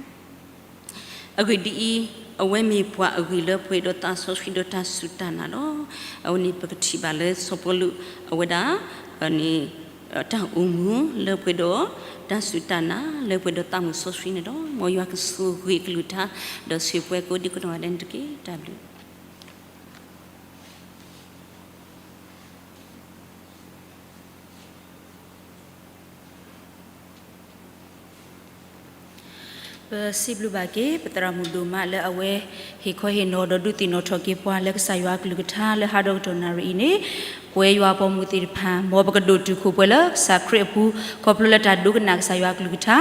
အဂ့ၢ်ဒ်အံၤ, အဝဲမ့ၢ်ပှၤအဂ့ၢ်လၢပှဲၤဒီးသးစီဆှံဒီးတၢ်စူၢ်တၢ်နာ်လီၤ. အဝဲန့ၣ်ပကထံၣ်ဘၣ်လၢစီၤပီလူးအဝဲဒၣ် န့ၣ် တၢ်အိၣ်မူလၢပှဲၤဒီးတၢ်စူၢ်တၢ်နာ် လၢပှဲၤဒီးသးမုာ်စီဆှံန့ၣ်လီၤ. မ်ယွၤကဆိၣ်ဂ့ၤအကလုၢ်ကထါ ဒီးဆိၣ်ဂ့ၤပှၤကိးဒံကနီၢ်ဂၤဒဲးန့ၣ်တက့ၢ်. တၢ်ဘျုး ပစံးဘျုးဘၣ်က့ၤ ပသရၣ်မုၣ်ဒိၣ်မးလၢအဝဲ ဟ့ၣ်ခီဟ့ၣ်နီၤဒီးဒုးသ့ၣ်နီၣ်ထီၣ်က့ၤပှၤလၢကစၢ်ယွၤအကလုၢ်ကထါလၢဟါဒီကတီၢ်နၣ်ရံၣ်အံၤန့ၣ်, ပဝဲယွၤပှၤမူသ့ၣ်တဖၣ် မ်ပကဒိၣ်တုာ်ခိၣ်ပှဲၤလၢကစၢ်ခရံာ်အပူၤ ခီဖျိလၢတၢ်ဒိကနၣ်ကစၢ်ယွၤအကလုၢ်ကထါ,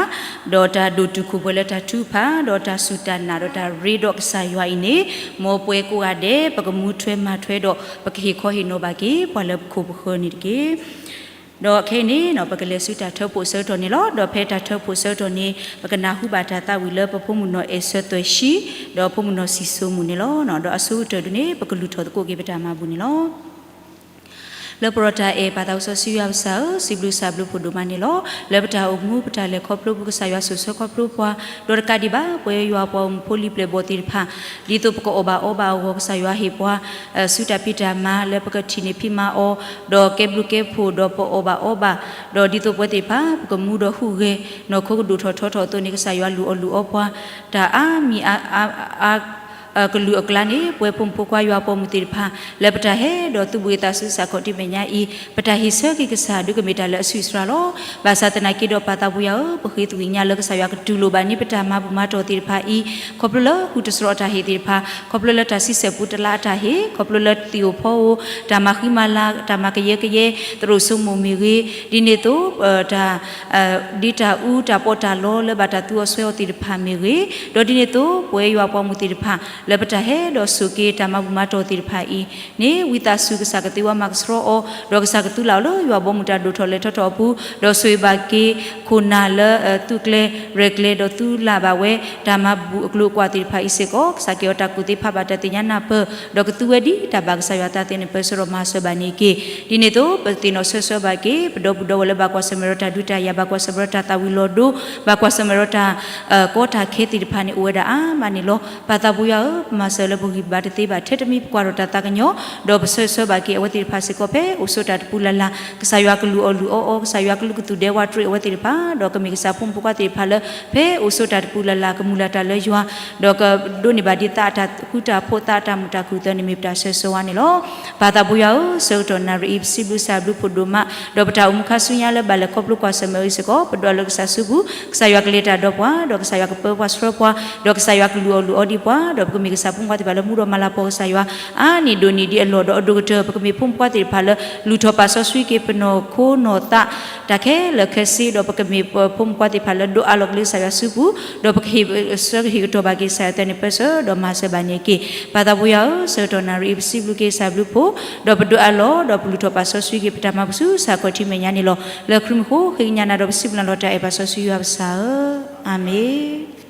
ဒီးတၢ်ဒိၣ်တုာ်ခိၣ်ပှဲၤလၢတၢ်ထုကဖၣ် ဒီးတၢ်စူၢ်တၢ်နာ်ဒီးတၢ်ရ့ဒီးကစၢ်ယွၤအံၤန့ၣ်, မ်ပဝဲကိးဂၤဒဲး ပကမူထွဲမၤထွဲဒီး ပကဟ့ၣ်ခီဟ့ၣ်နီၤဘၣ်က့ၤ ပှၤလၢပခိၣ်ပဃၢၤန့ၣ်တက့ၢ်. ဒီးခဲအံၤန့ၣ် ပကလဲၤဆူတၢ်ထၢဖှိၣ်ဆၢကတီၢ်န့ၣ်လီၤ. ဒီးဖဲတၢ်ထၢဖှိၣ်ဆၢကတီၢ်န့ၣ် ပကနၢ်ဟူဘၣ်တၢ်သးဝံၣ်လၢပဖိမုၣ်နီၢ်အဲၣ်ဆၢသွဲၣ်ၡံ ဒီးဖိမုၣ်နီၢ်စံၣ်စိမိၣ်န့ၣ်လီၤ. ဒီးအဆိကတၢၢ်ဒုးန့ၣ် ပကလုၢ်ထီၣ်သကိးက့ၤပတၢ်မၤဘူၣ်န့ၣ်လီၤ. လၢပရီတၢ်အဲၣ်ပၢ်သးစီဆှံယွၤပစၢ်ဧၢ, စံးဘျုးစံးဘျုးဖးဒိၣ်မးန့ၣ်လီၤ. လၢပတၢ်အိၣ်မူပတၢ်လဲၤခီဖျိပူၤ ကစၢ်ယွၤဆိၣ်ဆၢခီဖျိပှၤ, ဒီးတကးဒံးဘၣ် ပဝဲယွၤပှၤအိၣ်မူဖိလံၤပျဲၢ်ဘီၣ်သ့ၣ်တဖၣ် ဒ်သိးပကအီၣ်ဘၣ်အီဘၣ်အဂီၢ် ကစၢ်ယွၤဟ့ၣ်ပှၤ ဆူတၢ်ဖံးတၢ်မၤလၢပကထံၣ်န့ၢ်ဖံးမၤအီၤ, ဒီးကဲဘျုးကဲဖှိၣ် ဒီးပအီၣ်ဘၣ်အီဘၣ်, ဒီးဒ်သိးပဝဲသ့ၣ်တဖၣ် ပကမူဒီးဟူးဂဲၤ နီၢ်ခိကဒိၣ်ထီၣ်ထီထီၣ်အသိးန့ၣ် ကစၢ်ယွၤလုၢ်အီၣ်လုၢ်အီပှၤ တၢ်အါမံၤအါ အါ ကလုာ်အကျါန့ၣ် ပဝဲဖိမုၣ်ဖိခွါယွၤပှၤမူသ့ၣ်တဖၣ် လၢပတၢ်ဟဲဒီးသုးဘူးသးစူၤစးခီၣ်တံၢ်မဲာ်ညါအံၤ ပတၢ်ဟ့ၣ်ဆၢက့ၤကစၢ်ဒုးကမ့ၢ်တၢ်လၢအဆူၣ်စှၤလီၤ. ဘၣ်ဆၣ်သနာ်က့ဒီးပၢ်သးပူၤယွၤဧၢ, ပဃ့သကွံာ်ညါလၢကစၢ်ယွၤကတူၢ်လိာ်ဘၣ်န့ၢ်ပတၢ်မၤဘူၣ်မၤတီၢ်သ့ၣ်တဖၣ်အံၤ, ခီဖျိလၢဟူးတစရီးအတၢ်ဟ့ၣ်သ့ၣ်တဖၣ်, ခီဖျိလၢတၢ်ဆံဆဲၣ်ပူတလါအတၢ်ဟ့ၣ်, ခီဖျိလၢသံၣ်ဧိၤဖီဧိၤ တၢ်မၤဃံမၤလၤ တၢ်မၤကယဲကယဲ သရိာ်စိမိၣ်မ့ၢ်ဂ့ၤ, ဒ်န့ၣ်အသိး တၢ် ဒ်တၢ်အူတၢ်ပီးတၢ်လီလၢဘၣ်တၢ်သူအီၤစွဲအီၤသ့ၣ်တဖၣ်မ့ၢ်ဂ့ၤ, ဒီးဒ်န့ၣ်အသိး ပဝဲယွၤပှၤမူသ့ၣ်တဖၣ် လၢပတၢ်ဟဲဒီးဆိးက့ၤတၢ်မၤဘူၣ်မၤတီၢ်သ့ၣ်တဖၣ်အံၤန့ၣ် ဝံသးစူၤကစၢ်ကသ့ဝဲမၤကဆှီအီၤ, ဒီးကစၢ်ကသူလၢ်အီၤလၢယွၤဘီမုၢ်တၢ်ဒိၣ်ထီၣ်လဲၤထီၣ်ထီၣ်အပူၤ, ဒီးဆိၣ်ဂ့ၤဘၣ်က့ၤခိၣ်နၢ်လၢသူးကျဲရဲၣ်ကျဲၤ ဒီးသူလၢ်ဘၣ်ဝဲ တၢ်မၤဘူၣ်အကျိၤအကွာ်သ့ၣ်တဖၣ်အံၤစ့ၢ်ကီး, ကစၢ်ကဲအီၤတၢ်ကူၣ်သ့ဖးဘၣ်တၢ်သ့ၣ်ညါနၢ်ပၢၢ်, ဒီးကသူဝဲဒ်တၢ်ဘၣ်ကစၢ်ယွၤသးသ့န့ၣ် ပၢဆှၢဒီးမၤစၢၤဘၣ်န့ၣ်တက့ၢ်. ဒ်န့ၣ်အသိး ပသ့ၣ်နီၣ်ဆၢဆၢဘၣ်က့ၤ ပဒီပုၢ်ဒီဝဲၢ်လၢဘၣ်ကွၢ်ဆၢၣ်မဲာ်ဒီးတၢ်ဒုးတၢ်ယၤ, ဘၣ်ကွၢ်ဆၢၣ်မဲာ်ဒီးတၢ်သၣ်ဝံၤလီၤဒိ, ဘၣ်ကွၢ်ဆၢၣ်မဲာ်ဒီးတၢ်ကီတၢ်ခဲသ့ၣ်တဖၣ်န့ၣ် အိၣ်ဝဲဒၣ်အါမးန့ၣ်လီၤ. ပၢ်သးပှဲၤယွၤဧၢ, ပမၤစၢၤလၢပဂံၢ်ဘါတသ့ဘၣ်ထဲတမံၤ ပကွၢ်ထီၣ်တၢ်သးကညီၤ, ဒီးပဆၢဂ့ၤဆၢဝါဘၣ်က့ၤအဝဲသ့ၣ်တဖၣ်စ့ၢ်ကီး ဖဲအိၣ်ဆိးတၢ်တပူၤလၢ်လၢ်, ကစၢ်ယွၤကလူၤအီၣ်လူၤအီအီၤ, ကစၢ်ယွၤကလူၤကသူၣ်ဒဲဝးတရံးအဝဲသ့ၣ်တဖၣ်, ဒီးကမ့ၢ်ကစၢ်ဖိမုၣ်ဖိခွါသ့ၣ်တဖၣ်လၢ ဖဲအိၣ်ဆိးတၢ်တပူၤလၢ်လၢ် ကမုၢ်လၢ်တၢ်လၢယွၤ, ဒီးကဒိးန့ၢ်ဘၣ်ဒ်သးအတၢ်ဃူတၢ်ဖိး သးအတၢ်မုာ်တၢ်ခုၣ်သၢန့ၣ် မ့ၢ်ပတၢ်ဆၢဂ့ၤဆၢဝါန့ၣ်လီၤ. ပၢ်သးပှဲၤယွၤဧၢ, ဆၢကတီၢ်နၣ်ရံၣ်အံၤ ပစံးဘျုးကစၢ်ဘျုးဖှိၣ်ဒိၣ်မး, ဒီးပတၢ်အိၣ်မူခါဆူညါလၢဘၣ်လဲၤခီဖျိကွၢ်ဆၢၣ်မဲာ်အံၤစ့ၢ်ကီး ပဒွးလၢကစၢ်စုပူၤ, ကစၢ်ယွၤကလဲၤတၢ်ဒီးပှၤ, ဒီးကစၢ်ယွၤကပၢပှၤဆှၢပှၤ, ဒီးကစၢ်ယွၤကလူၤအီၣ်လူၤအီဒံးပှၤ, ဒီးပကမ့ၢ်ကစၢ်ဖိမုၣ်ဖိခွါသ့ၣ်တဖၣ်လၢမူဒီးမၤလၤကပီၤကစၢ်ယွၤ အါန့ၢ်ဒိၣ်န့ၢ်ဒံးအလီၢ်, ဒီးအဒိၣ်ကတၢၢ် ပကမ့ၢ်ဖိမုၣ်ဖိခွါသ့ၣ်တဖၣ်လၢ လူၤထီၣ်ပာ်စီဆှံက့ၤပနီၢ်ခိနီၢ်သး တၢ်ခဲလၢာ်ခဲဆ့, ဒီးပကမ့ၢ်ပဖိမုၣ်ဖိခွါသ့ၣ်တဖၣ်လၢ ဒိးအးလီၤက့ၤလၢကစၢ်ယွၤစုပူၤ, ဒီးပကဟ့ၣ်ဆၢကဟ့ၣ်ကတီၤဘၣ်က့ၤကစၢ်ယွၤသးန့ၣ် ပၢဆှၢဒီးမၤစၢၤဘၣ်န့ၣ်တက့ၢ်. ပၢ်သးပှဲၤယွၤဧၢ, ဆၢကတီၢ်နၣ်ရံၣ်အံၤ ပစံးဘျုးက့ၤကစၢ်ဘျုးဖှိၣ်, ဒီးပဒွးအးလီၤ, ဒီးပလူၤထီၣ်ပာ်စီဆှံက့ၤ ပတၢ်မၤဘူၣ်ဆူကစၢ်ခီၣ်ထံးမဲာ်ညါန့ၣ်လီၤ. လၢခရံာ်မံၤအဃိ ဃ့ကညးနၤဒီးပစံးဘျုးနၤလီၤတၢ်အဲၣ် ပၢ်စီဆှံယွၤပစၢ်ဧၢ, အၤမ့ၣ်.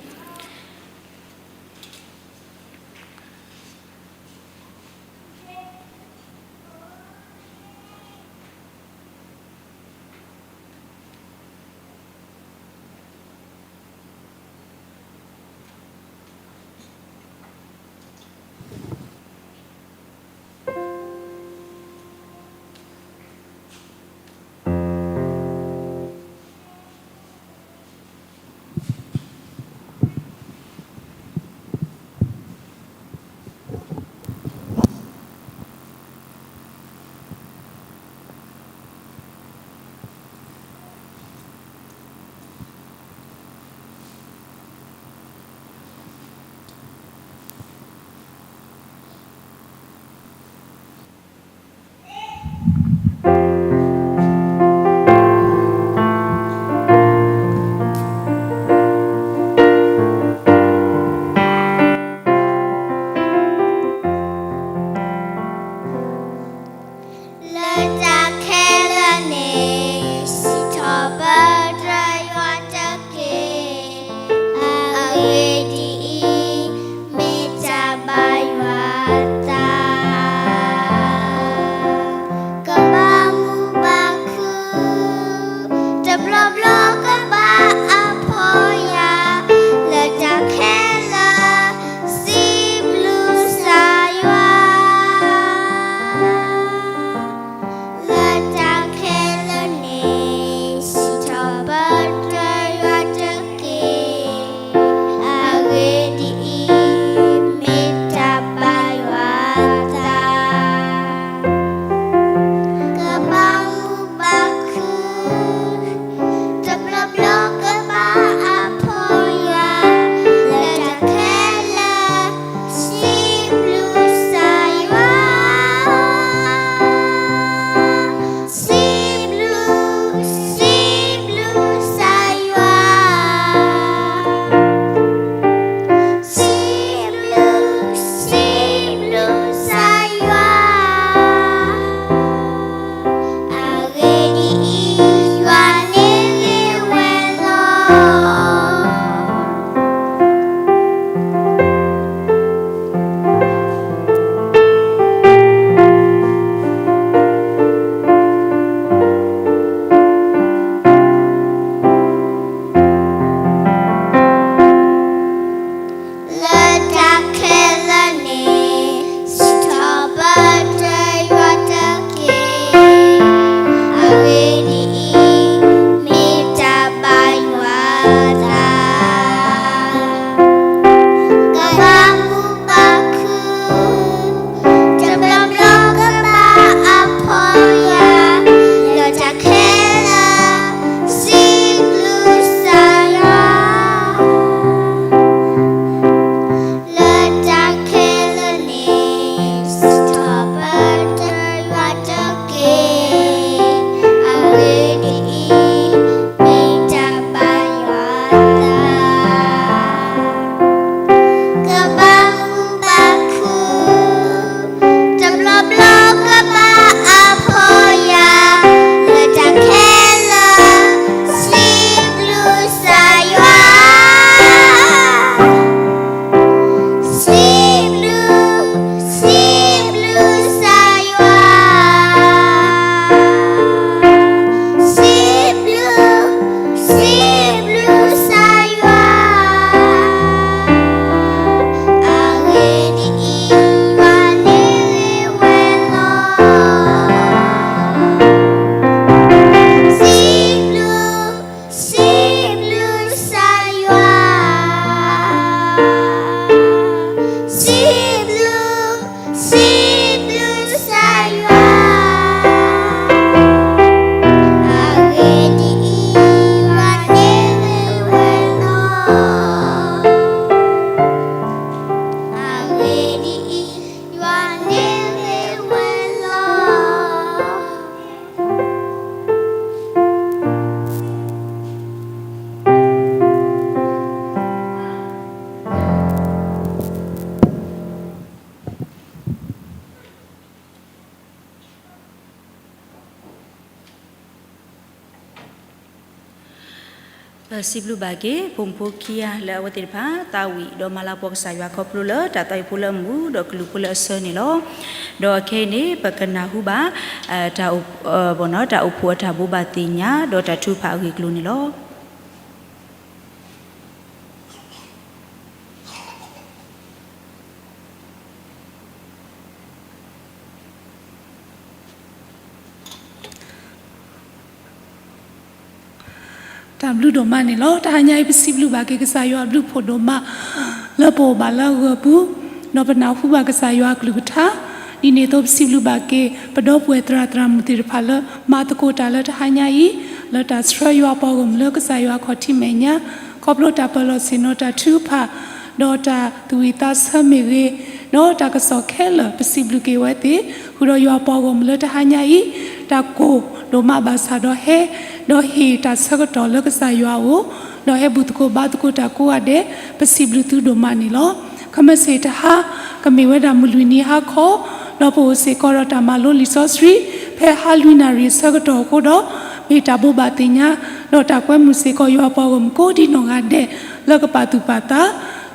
ပစံးဘျုးဘၣ်က့ၤ ဖိမုၣ်ဖိခံဂၤလၢအဝဲသ့ၣ်တဖၣ် သးဝံၣ်ဒီးမၤလၤကပီၤကစၢ်ယွၤခီဖျိလၢတၢ်သးဝံၣ်ဖိလၢအမုာ်ဒီးကလူးဖိလၢအဆၢန့ၣ်လီၤ. ဒီးခဲအံၤန့ၣ် ပကနၢ်ဟူဘၣ် တၢ်အိၣ်ဖှိၣ်အတၢ်ဘိးဘၣ်သ့ၣ်ညါ ဒီးတၢ်ထုကဖၣ်အဂ့ၢ်အကျိၤန့ၣ်လီၤ. တၢ်ဘျုးဒိၣ်မးန့ၣ်လီၤ. တဟါညါအံၤ ပစံးဘျုးဘၣ်က့ၤကစၢ်ယွၤအဘျုးဖှိၣ်ဒိၣ်မး လၢပအိၣ်ဘၣ်လၢအဂၢၢ်ပူၤ, ဒီးပနၢ်ဟူဘၣ်ကစၢ်ယွၤအကလုၢ်ကထါ, ဒ်န့ၣ်အသိးပစံးဘျုးဘၣ်က့ၤ ပဒီပုၢ်ဝဲၢ်သရၣ်သရၣ်မုၣ်သ့ၣ်တဖၣ်လၢ မၤသကိးတၢ်လၢတဟါညါအံၤ, လၢတၢ်ဆှၢယွၤပှၤဂီၢ်မုၢ်လၢကစၢ်ယွၤခီၣ်ထံးမဲာ်ညါ, ခီဖျိတၢ်ပၢၢ်လီၢ်ဆ့ၣ်နီၤတၢ်ထုကဖၣ်, ဒီးတၢ်သူၣ်ဝံၣ်သးဆၢမ့ၢ်ဂ့ၤ, ဒီးတၢ်ကစီၣ်ခဲလၢာ် ပစံးဘျုးက့ၤဝဲသ့ၣ် ဃုာ်ဒီးယွၤပှၤဂီၢ်မုၢ်လၢတဟါညါအံၤ, တၢ်ကိၢ်ဒိၣ်မးဘၣ်ဆၣ်ဒီးဟဲ, ဒီးဟ့ၣ်တၢ်ဆၢကတီၢ်လၢကစၢ်ယွၤအအိၣ်, ဒီးဟဲဘူၣ်သကိးဘါသကိးတၢ်ကိးဂၤဒဲး, ပစံးဘျုးသုဒိၣ်မးန့ၣ်လီၤ. ခမ့ၢ်စ့ၢ်တဟါ, ကမ့ၢ်ဝဲဒၣ်မုၢ်လွံၢ်နံၤဟါခီ, ဒီးပအိၣ်စ့ၢ်ကီးဒီးတၢ်မၤလိလံာ်စီဆှံ, ဖဲဟါလွံၢ်နၣ်ရံၣ်အဆၢကတီၢ်အဃိဒီး, မ့ၢ်တၢ်ဘိးဘၣ်သ့ၣ်ညါ, ဒီးတၢ်ကွဲမုာ်စ့ၢ်ကီးယွၤပှၤဂီၢ်မုၢ်ကိးဒံနီၢ်ဂၤဒဲး, လၢကပာ်သူၣ်ပာ်သး,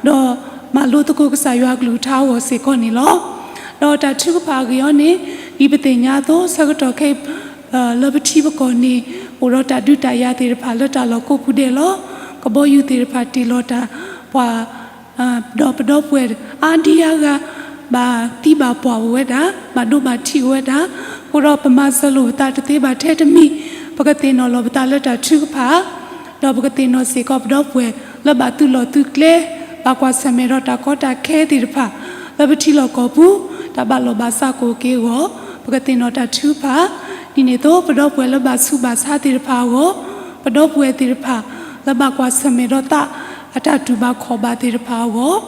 ဒီးမၤလိသကိးကစၢ်ယွၤအကလုၢ်ကထါအဂီၢ်စ့ၢ်ကီးန့ၣ်လီၤ. ဒီးတၢ်ထုကဖၣ်အဂ့ၢ်အီၤန့ၣ်, ဒ်ပသ့ၣ်ညါအသိး ဆၢကတီၢ်ခဲအံၤ လၢပထံပကီၢ်န့ၣ်, အိၣ်ဒီးတၢ်ဒုးတၢ်ယၤသ့ၣ်တဖၣ်လၢတၢ်လီၢ်ကိးပူၤဒဲးလီၤ. ကဘီယူၤသ့ၣ်တဖၣ်တ့ၢ်လီၤတၢ်ပှၤ, ဒီးပဒီပုၢ်ဝဲၢ်အါဒံအါဂၤ, ဘၣ်သံဘၣ်ပှၢ်အိၣ်ဝဲဒၣ်, ဘၣ်ဒိဘၣ်ထံးအိၣ်ဝဲဒၣ်, အဃိဒီးပမၤစၢၤလိာ်ပသးတသ့ဘၣ်ထဲတမံၤ, ပကသ့ၣ်နီၣ်လီၤပသးလၢတၢ်ထုကဖၣ် ဒီးပကသ့ၣ်နီၣ်စ့ၢ်ကီးပဒီပုၢ်ဝဲၢ်လၢဘၣ်သုးလီၢ်သုးကျဲ, ဘၣ်ကွၢ်ဆၢၣ်မဲာ်ဒီးတၢ်ကီတၢ်ခဲသ့ၣ်တဖၣ်, လၢပထံလီၢ်ကီၢ်ပူၤ, တၢ်ဘၣ်လိာ်ဘၣ်စးကအိၣ်က့ၤအဂီၢ်, ပကသ့ၣ်နီၣ်တၢ်ထုကဖၣ်, ဒ်န့ၣ်အသိး ပဒီပုၢ်ဝဲၢ်လၢဘၣ်ဆူးဘၣ်ဆါသ့ၣ်တဖၣ်အဂီၢ်, ပဒီပုၢ်ဝဲၢ်သ့ၣ်တဖၣ်လၢဘၣ်ကွၢ်ဆၢၣ်မဲာ်ဒီးသးအတၢ်တူၢ်ဘၣ်ခီၣ်ဘၣ်သ့ၣ်တဖၣ်အဂီၢ်,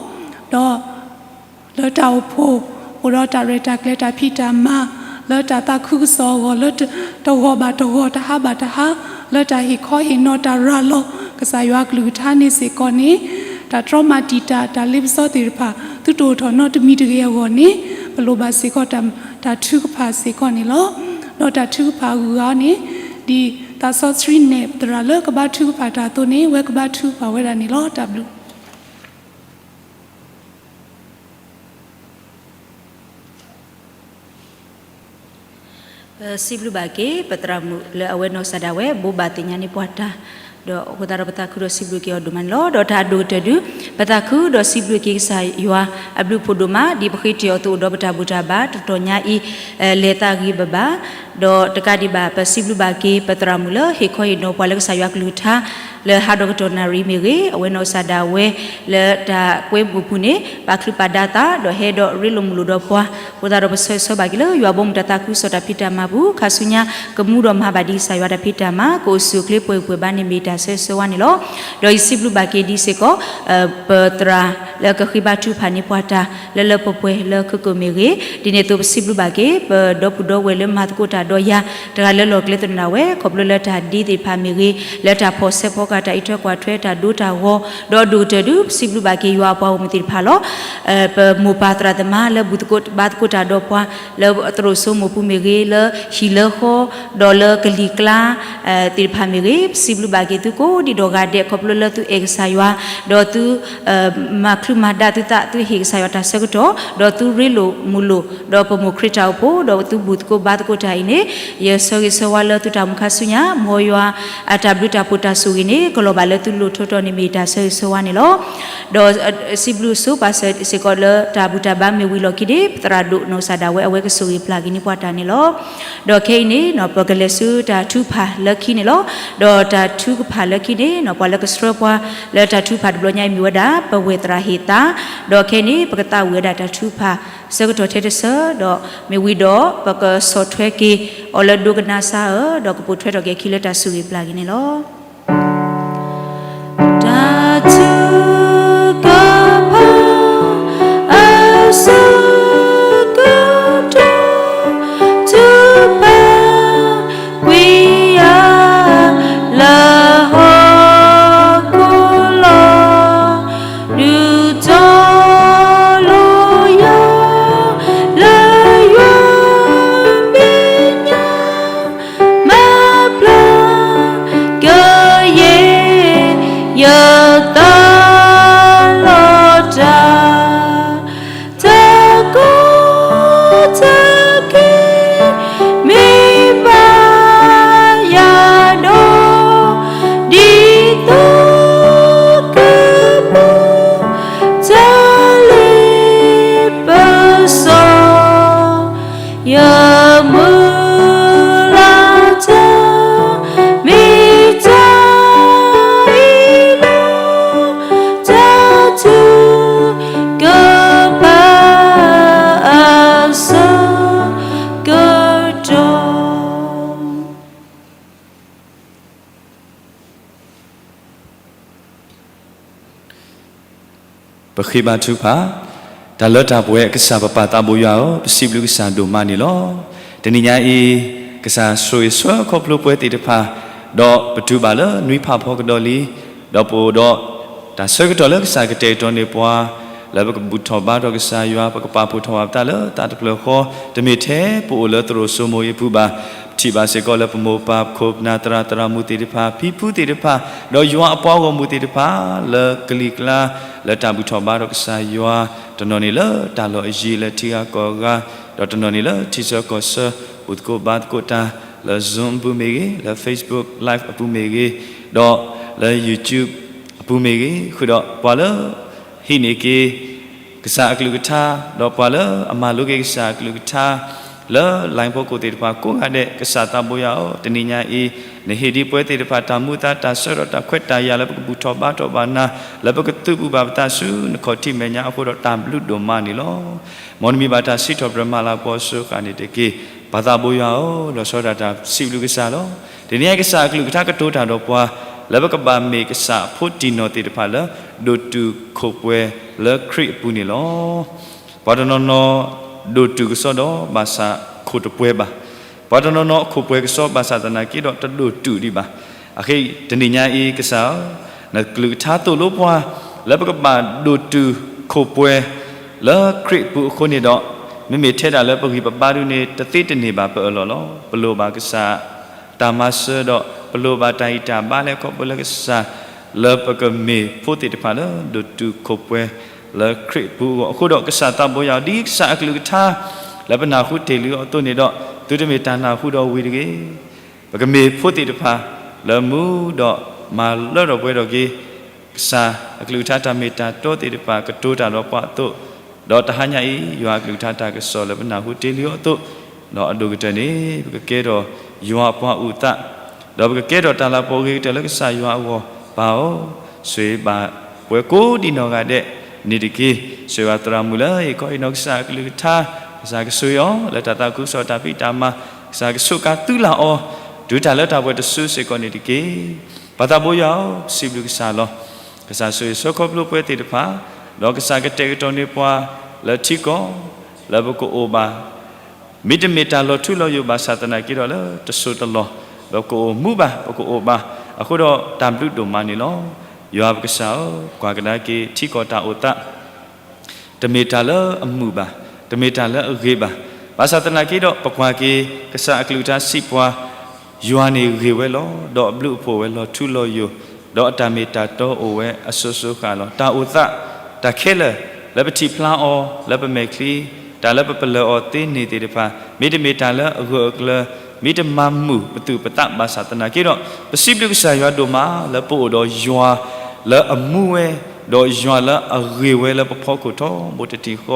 ဒီး လၢတၢ်အိၣ်ဖှိၣ်, အိၣ်ဒီးတၢ်ရဲၣ်တၢ်ကျဲၤတၢ်ဖံးတၢ်မၤ, လၢတၢ်သးခုကစီၣ်အဂီၢ်, လၢတဂီၢ်ဘၣ်တဂီၢ်, တဟါဘၣ်တဟါ, လၢတၢ်ဟ့ၣ်ခီဟ့ၣ်နီၤတၢ်ရၤလီၤ ကစၢ်ယွၤအကလုၢ်ကထါန့ၣ်စ့ၢ်ကီးန့ၣ်, တၢ်တြီမၤတံာ်တာ် တၢ်လ့ပစီသ့ၣ်တဖၣ် သုတအိၣ်ထီၣ်နီတမံၤတဂ့ၤအဂီၢ်န့ၣ်, ပလိၣ်ဘၣ်စ့ၢ်ကီးတၢ်ထုကဖၣ်စ့ၢ်ကီးန့ၣ်လီၤ. ဒီးတၢ်ထုကဖၣ်အဂုၤအဂၤန့ၣ်, ဒ်သးစီဆှံနဲၣ်သရၣ်လၢကဘါထုကဖၣ်တၢ်အသိးန့ၣ်, ဝဲကဘါထုကဖၣ်ဝဲဒၣ်န့ၣ်လီၤ. တၢ်ဘျုး ပစံးဘျုးဘၣ်က့ၤ ပသရၣ်မုၣ်လၢအဝဲနီၢ်ကစၢ်ဒၣ်ဝဲ ဘိးဘၣ်သ့ၣ်ညါန့ၢ်ပှၤတၢ်, ဒီးအဃိသတးဒီးပသးခုဒီးစံးဘျုးက့ၤအီၤဒိၣ်မးန့ၣ်လီၤ. ဒီးတၢ်အဒိၣ်ကတၢၢ်ဒုး, ပသးခုဒီးစံးဘျုးက့ၤကစၢ်ယွၤ အဘျုးဖှိၣ်ဒိၣ်မး ဒ်ပဃ့တ့ၢ်အီၤအသိးဒီးပတၢ်ဘူၣ်တၢ်ဘါ တတီၤညါအံၤ လဲၤသးဂ့ၤဘၣ်ဘၣ်, ဒီးတကးဒံးဘၣ် ပစံးဘျုးဘၣ်က့ၤ ပသရၣ်မုၣ်လၢဟ့ၣ်ခီဟ့ၣ်နီၤပှၤလၢကစၢ်ယွၤကလုၢ်ကထါ လၢဟးဒီးကတီၢ်နၣ်ရံၣ်မ့ၢ်ဂ့ၤ, အဝဲနီၢ်ကစၢ်ဒၣ်ဝဲ လၢတၢ်ကွဲမုာ်ပူၤန့ၣ် ပာ်ချုးပာ်ဒါသး ဒီးဟဲဒီးရ့လိာ်မုာ်လိာ်ဒီးပှၤ, အဃိသတးဒီးပဆၢဂ့ၤဆၢဝါဘၣ်က့ၤလၢ ယွၤဘီမုၢ်တၢ်သးခုကစီၣ်တၢ်ဖံးတၢ်မၤပူၤ ခါဆူညါ ကမူဒီးမၤဘၣ်ဒ်ကစၢ်ယွၤတၢ်ဖံးတၢ်မၤ ကအိၣ်ဆူၣ်အိၣ်ချ့ပှဲၤဂံၢ်ပှဲၤဘါန့ၣ်မ့ၢ်တၢ်ဆၢဂ့ၤဆၢဝါန့ၣ်လီၤ. ဒီးယစံးဘျုးဘၣ်က့ၤဒ်စ့ၢ်ကီး ပသရၣ်လၢကဃ့ဘါထုကဖၣ်န့ၢ်ပှၤတၢ် လၢလၢပှဲၤပှဲၤလၢခဲကိာ်မ့ၢ်ဂ့ၤ, ဒ်န့ၣ်အသိးပစံးဘျုးဘၣ်က့ၤ ပဒီပုၢ်ဒီဝဲၢ်လၢမၤသကိးတၢ်ဒီးယၤ တဂၤလၢလီၢ်ကျဲသနၢၣ်ဝဲ ခီဖျိလၢတၢ်ဒ်သ့ၣ်တဖၣ်မ့ၢ်ဂ့ၤ, လၢတၢ်ဖီၣ်ဆဲးဖီကၢ် တၢ်အံးထွဲကွၢ်ထွဲ တၢ်ဒိတၢ်ဂီၤ, ဒီးအဒိၣ်ကတၢၢ်ဒုး ပစံးဘျုးဘၣ်က့ၤယွၤအပှၤဂီၢ်မုၢ်သ့ၣ်တဖၣ်လီၤ. ပမိၢ်ပၢ်သရၣ်သမါလၢဘူၣ်သကိးဘါသကိးတၢ်ဒီးပှၤ လၢသရိာ်စိမိၢ်ပူၤမ့ၢ်ဂ့ၤ, လၢဟံၣ်လၢဃီ, ဒီးလၢကလံၤကျါ သ့ၣ်တဖၣ်မ့ၢ်ဂ့ၤ, ပစံးဘျုးဘၣ်က့ၤသုကိးဒံးဒီးဂၤဒဲး ခီဖျိလၢသုအဲၣ်ကစၢ်ယွၤ, ဒီးသု မၤချုးမၤဒါသုသး သုဟ့ၣ်ကစၢ်ယွၤတၢ်ဆၢကတီၢ်, ဒီးသုရ့လိာ်မုာ်လိာ်, ဒီးပမိၢ်ခရံာ်တၢ်အိၣ်ဖှိၣ်, ဒီးသုဘူၣ်သကိးဘါသကိးတၢ်အံၤန့ၣ်, ယဆၢဂ့ၤဆၢဝါလၢသုတၢ်အိၣ်မူခါဆူညါ, မ်ယွၤအတၢ်ဘျုးတၢ်ဖှိၣ်တၢ်ဆိၣ်ဂ့ၤန့ၣ် ကလီၤဘၣ်လၢသုလိၤထီတီၤန့ၣ်မ့ၢ်တၢ်ဆၢဂ့ၤဆၢဝါန့ၣ်လီၤ. ဒီးစံးဘျုးဆိပာ်စၢၤစ့ၢ်ကီးလၢတၢ်ဘူၣ်တၢ်ဘါမ့ၢ်ဝံၤလီၢ်ခံန့ၣ် ပသရၣ်ဒိၣ်နီၢ်ကစၢ်ဒၣ်ဝဲ အဝဲကဆိၣ်ဂ့ၤပျၢ်က့ၤန့ၢ်ပှၤတၢ်န့ၣ်လီၤ. ဒီးခဲအံၤန့ၣ် ပကလဲၤဆူတၢ်ထုကဖၣ်လၢခံန့ၣ်လီၤ. ဒီးတၢ်ထုကဖၣ်လၢခံန့ၣ် ပှၤလၢကဆှၢပှၤလၢတၢ်ထုကဖၣ်တဘျီညါအံၤမ့ၢ်ဝဲဒၣ် ပဝဲၢ်သရၣ်ဟ့ၣ်သး, ဒီးခဲအံၤန့ၣ် ပကသးဝံၣ်ဝဲဒၣ်တၢ်ထုကဖၣ်ဆၢကတီၢ်ထဲတဆၢ, ဒီးမ့ၢ်ဝံၤဒီး ပကဆီၣ်ထွဲက့ၤအီၤလၢဒိကနၣ်စါဧၢ, ဒီးကပိာ်ထွဲထီၣ်က့ၤအခံလၢတၢ်ဆိၣ်ဂ့ၤပျၢ်က့ၤန့ၣ်လီၤ. တၢ်ထုကဖၣ်အဆၢကတီၢ် ထုကဖၣ်ကွံာ်ယၤလၢဟီၣ်ခိၣ်လီၤ, ဒုးတီလိၤယၤလၢယွၤမဲာ်ညါ, မၤပျၢ်က ပဃ့ဘါထုကဖၣ်. တၢ်လၢတၢ်ပှဲၤအကစၢ် ပပၢ်သးဘိယွၤဧၢ, ပစံးဘျုးကစၢ်ဒိၣ်မးန့ၣ်လီၤ. တနံၤညါအံၤ ကစၢ်ဆိၣ်ဂ့ၤဆှၢခီဖျိပှဲၤသ့ၣ်တဖၣ်, ဒီးပတူၢ်ဘၣ်လၢနွံဖးဖီကဒီးလံ, ဒီးပအိၣ်ဒီးတၢ်ဆၢကတီၢ်လၢကစၢ်ကတဲာ်ကတီၤန့ၢ်ပှၤ, လၢပကဘူၣ်ထီၣ်ဘါထီၣ်ကစၢ်ယွၤ, ပကပာ်ဖှိၣ်ထီၣ်ဘၣ်ပသးလၢတၢ်တဖျၢၣ်ဃီ, တမ့ၢ်ထဲပအိၣ်လၢသရိာ်စိမိၤအံၤအပူၤဘၣ်. ပထံၣ်ဘၣ်စ့ၢ်ကီးလၢပမိၢ်ပၢ်ခိၣ်ပနၢ်သရၣ်သရၣ်မုၣ်သ့ၣ်တဖၣ်, ဖံဖုသ့ၣ်တဖၣ်, ဒီးယွၤအပှၤဂီၢ်မုၢ်သ့ၣ်တဖၣ်, လၢကလံၤကျါ လၢတၢ်ဘူၣ်ထီၣ်ဘါထီၣ်ကစၢ်ယွၤ, တနီၤန့ၣ်လၢတၢ်လီၢ်အယံၤလၢထံဂၤကီၢ်ဂၤ, ဒီးတနီၤန့ၣ်လၢထံဆၢကီၢ်ဆၢ, ဘူၣ်သကိးဘါသကိးတၢ်, လၢ Zoom အပူၤမ့ၢ်ဂ့ၤ, လၢ Facebook Live အပူၤမ့ၢ်ဂ့ၤ, ဒီးလၢ YouTube အပူၤမ့ၢ်ဂ့ၤ, ဃုာ်ဒီးပှၤလၢ ဟံးန့ၢ်က့ၤ ကစၢ်အကလုၢ်ကထါ, ဒီးပှၤလၢအမၤလိက့ၤကစၢ်အကလုၢ်ကထါ လၢ line ဖီခိၣ်သ့ၣ်တဖၣ်ကိးဂၤဒဲး, ကစၢ်သးဘိယွၤဧၢ, တနံၤညါအံၤ နဟ့ၣ်ဒံးပှဲၤသ့ၣ်တဖၣ် တၢ်မူသးတၢ်ဆၢထီၣ်တၢ်ခွဲးတၢ်ယာ်လၢပကဘူၣ်ထီၣ်ဘါထီၣ်ဘၣ်နၤ, လၢပကသုးဘူးဘၣ်ပသးဆူနခီၣ်ထံးမဲာ်ညါအဃိဒီး တၢ်ဘျုးဒိၣ်မးန့ၣ်လီၤ. မ်နမံၤဘၣ်တၢ်စံးထီၣ်ပတြၢၤမၤလၤကပီၤအစိၤဃၣ်န့ၣ်တက့ၢ်. ပၢ်သးဘိယွၤဧၢ, လီၤဆီဒၣ်တၢ်စံးဘျုးကစၢ်လီၤ. တနံၤညါအံၤကစၢ်အကလုၢ်ကထါကတိၤတၢ်ဒီးပှၤ လၢပကဘၣ်မ့ၢ်ကစၢ်အဖိတံၢ်နီၢ်သ့ၣ်တဖၣ်လၢ ဒိၣ်တုာ်ခိၣ်ပှဲၤလၢခရံာ်အပူၤန့ၣ်လီၤ. ပှၤတနီၤနီၤ ဒိၣ်တုာ်ကစီဒီးဘၣ်ဆၣ်ခိၣ်တပှဲၤဘၣ်. ပှၤတနီၤနီၤအခိၣ်ပှဲၤကစီဘၣ်ဆၣ်သနာ်က့ဒီးတဒိၣ်တုာ်ဒံးဘၣ်. အဃိတနံၤညါအံၤကစၢ်ဧၢ, နကလုၢ်ကထါသိၣ်လိပှၤ လၢပကဘၣ်ဒိၣ်တုာ်ခိၣ်ပှဲၤလၢခရံာ်အပူၤအဃိန့ၣ်ဒီး, မ့မ့ၢ်ထဲဒၣ်လၢပဂံၢ်ပဘါဒုန့ၣ် တသ့တန့ၢ်ဘၣ်ပအၢၣ်လီၤလီၤ. ပလိၣ်ဘၣ်ကစၢ် တၢ်မၤစၢၤဒီး ပလိၣ်ဘၣ်တၢ်ဂံၢ်တၢ်ဘါလၢခီဖျိလၢကစၢ် လၢပကမ့ၢ်ဖိသ့ၣ်တဖၣ်လၢဒိၣ်တုာ်ခိၣ်ပှဲၤလၢခရံာ်အပူၤအဂီၢ်. အဃိဒီးကစၢ်သးဘိယွၤ ဒ်ကစၢ်အကလုၢ်ကထါ လၢပနၢ်ဟူတ့ၢ်လံအသိးန့ၣ်ဒီး, သုတမ့ၢ်တၢ်နၢ်ဟူဒီးဝံၤတဂ့ၤ. ပကမ့ၢ်ဖိသ့ၣ်တဖၣ်လၢမူဒီးမၤလၢထီၣ်ပှဲၤထီၣ်က့ၤ ကစၢ်အကလုၢ်ကထါတၢ်မ့ၢ်တၢ်တီသ့ၣ်တဖၣ်ကတိၤတၢ်ဒီးပှၤအသိး, ဒီးတဟါညါအံၤ ယွၤအကလုၢ်ကထါတၢ်ကစီၣ်လၢပနၢ်ဟူတ့ၢ်လံအီၤအသိး, ဒီးအဒိၣ်ကတၢၢ်န့ၣ် ပကကဲထီၣ်ယွၤအပှၤအုၣ်သး, ဒီးပကကဲထီၣ်တၢ်လၤကပီၤအဂ့ၤကတၢၢ်လၢကစၢ်ယွၤအဂီၢ်. ပၢ်ဧၢ, ဆိၣ်ဂ့ၤဘၣ်ပှၤကိးဒံးနီၢ်ဂၤဒဲးန့ၣ်တက့ၢ်. ဆိၣ်ဂ့ၤဘၣ်သရၣ်မုၣ်လၢအံၤခီအံၤနီၢ်ကစၢ်အကလုၢ်ကထါ, ကစၢ်ကဆိၣ်ဂ့ၤအီၤ လၢတၢ်သးခုကစီၣ်တၢ်ဖံးတၢ်မၤ, ကစၢ်ကဆိးကါသုလၢအီၤ တုၤတၢ်လၢတၢ်ပှဲၤတစုစ့ၢ်ကီးန့ၣ်တက့ၢ်. ပၢ်သးဘိယွၤဧၢ, ပစံးဘျုးကစၢ်လီၤ. ကစၢ်ဆိၣ်ဂ့ၤဆှၢခီဖျိပှဲၤသ့ၣ်တဖၣ်, ဒီးကစၢ်ကတဲာ်ကတီၤန့ၢ်ပှၤလၢထံကီၢ် လၢပကအိၣ်ဘၣ် မ့တမ့ၢ်တၢ်လီၤထူလီၤယိာ်ဘၣ်ဆၣ်သနာ်က့ဒီးလၢတစိၢ်တလီၢ်, ဒီးကအိၣ်မူဘၣ် ပကအိၣ်ဘၣ်အဃိဒီးတၢ်ဘျုးဒိၣ်မးန့ၣ်လီၤ. ယွၤပကစၢ်ဧၢ, ကွၢ်ကဒါက့ၤထံကီၢ်တၢ်အိၣ်သး တမ့ၢ်တၢ်လၢအမုာ်ဘၣ်, တမ့ၢ်တၢ်လၢအဂ့ၤဘၣ်. ဘၣ်ဆၣ်သနာ်က့ဒီး ပကွၢ်က့ၤ ကစၢ်အကလုၢ်ကထါစံးပှၤ, ယွၤန့ၣ်ဂ့ၤဝဲလီၤ. ဒီးအဘျုးအဖှိၣ်ဝဲလီၤထူလီၤယိာ်, ဒီးအတၢ်မ့ၢ်တၢ်တီအိၣ်ဝဲအစိၤစိၤဃၣ်လီၤ. တၢ်အိၣ်သး တၢ်ခဲလၢာ် လၢပထံၣ်ဖျါအီၤ လၢပမဲာ်ချံ, တၢ်လၢပပလၢၢ်အီၤသ့န့ၣ်သ့ၣ်တဖၣ် မ့တမ့ၢ်တၢ်လၢအဂၢၢ်အကျၢၤ, မ့တမၤမုာ်ပသူၣ်ပသးဘၣ်ဆၣ်သနာ်က့ဒီး, ပစံးဘျုးကစၢ်ယွၤဒိၣ်မး လၢပအိၣ်ဒီးယွၤလၢအမူဝဲ, ဒီးယွၤလၢအဂ့ၤဝဲလၢပဖီခိၣ်ထီဘိတထံၣ်ဃီ,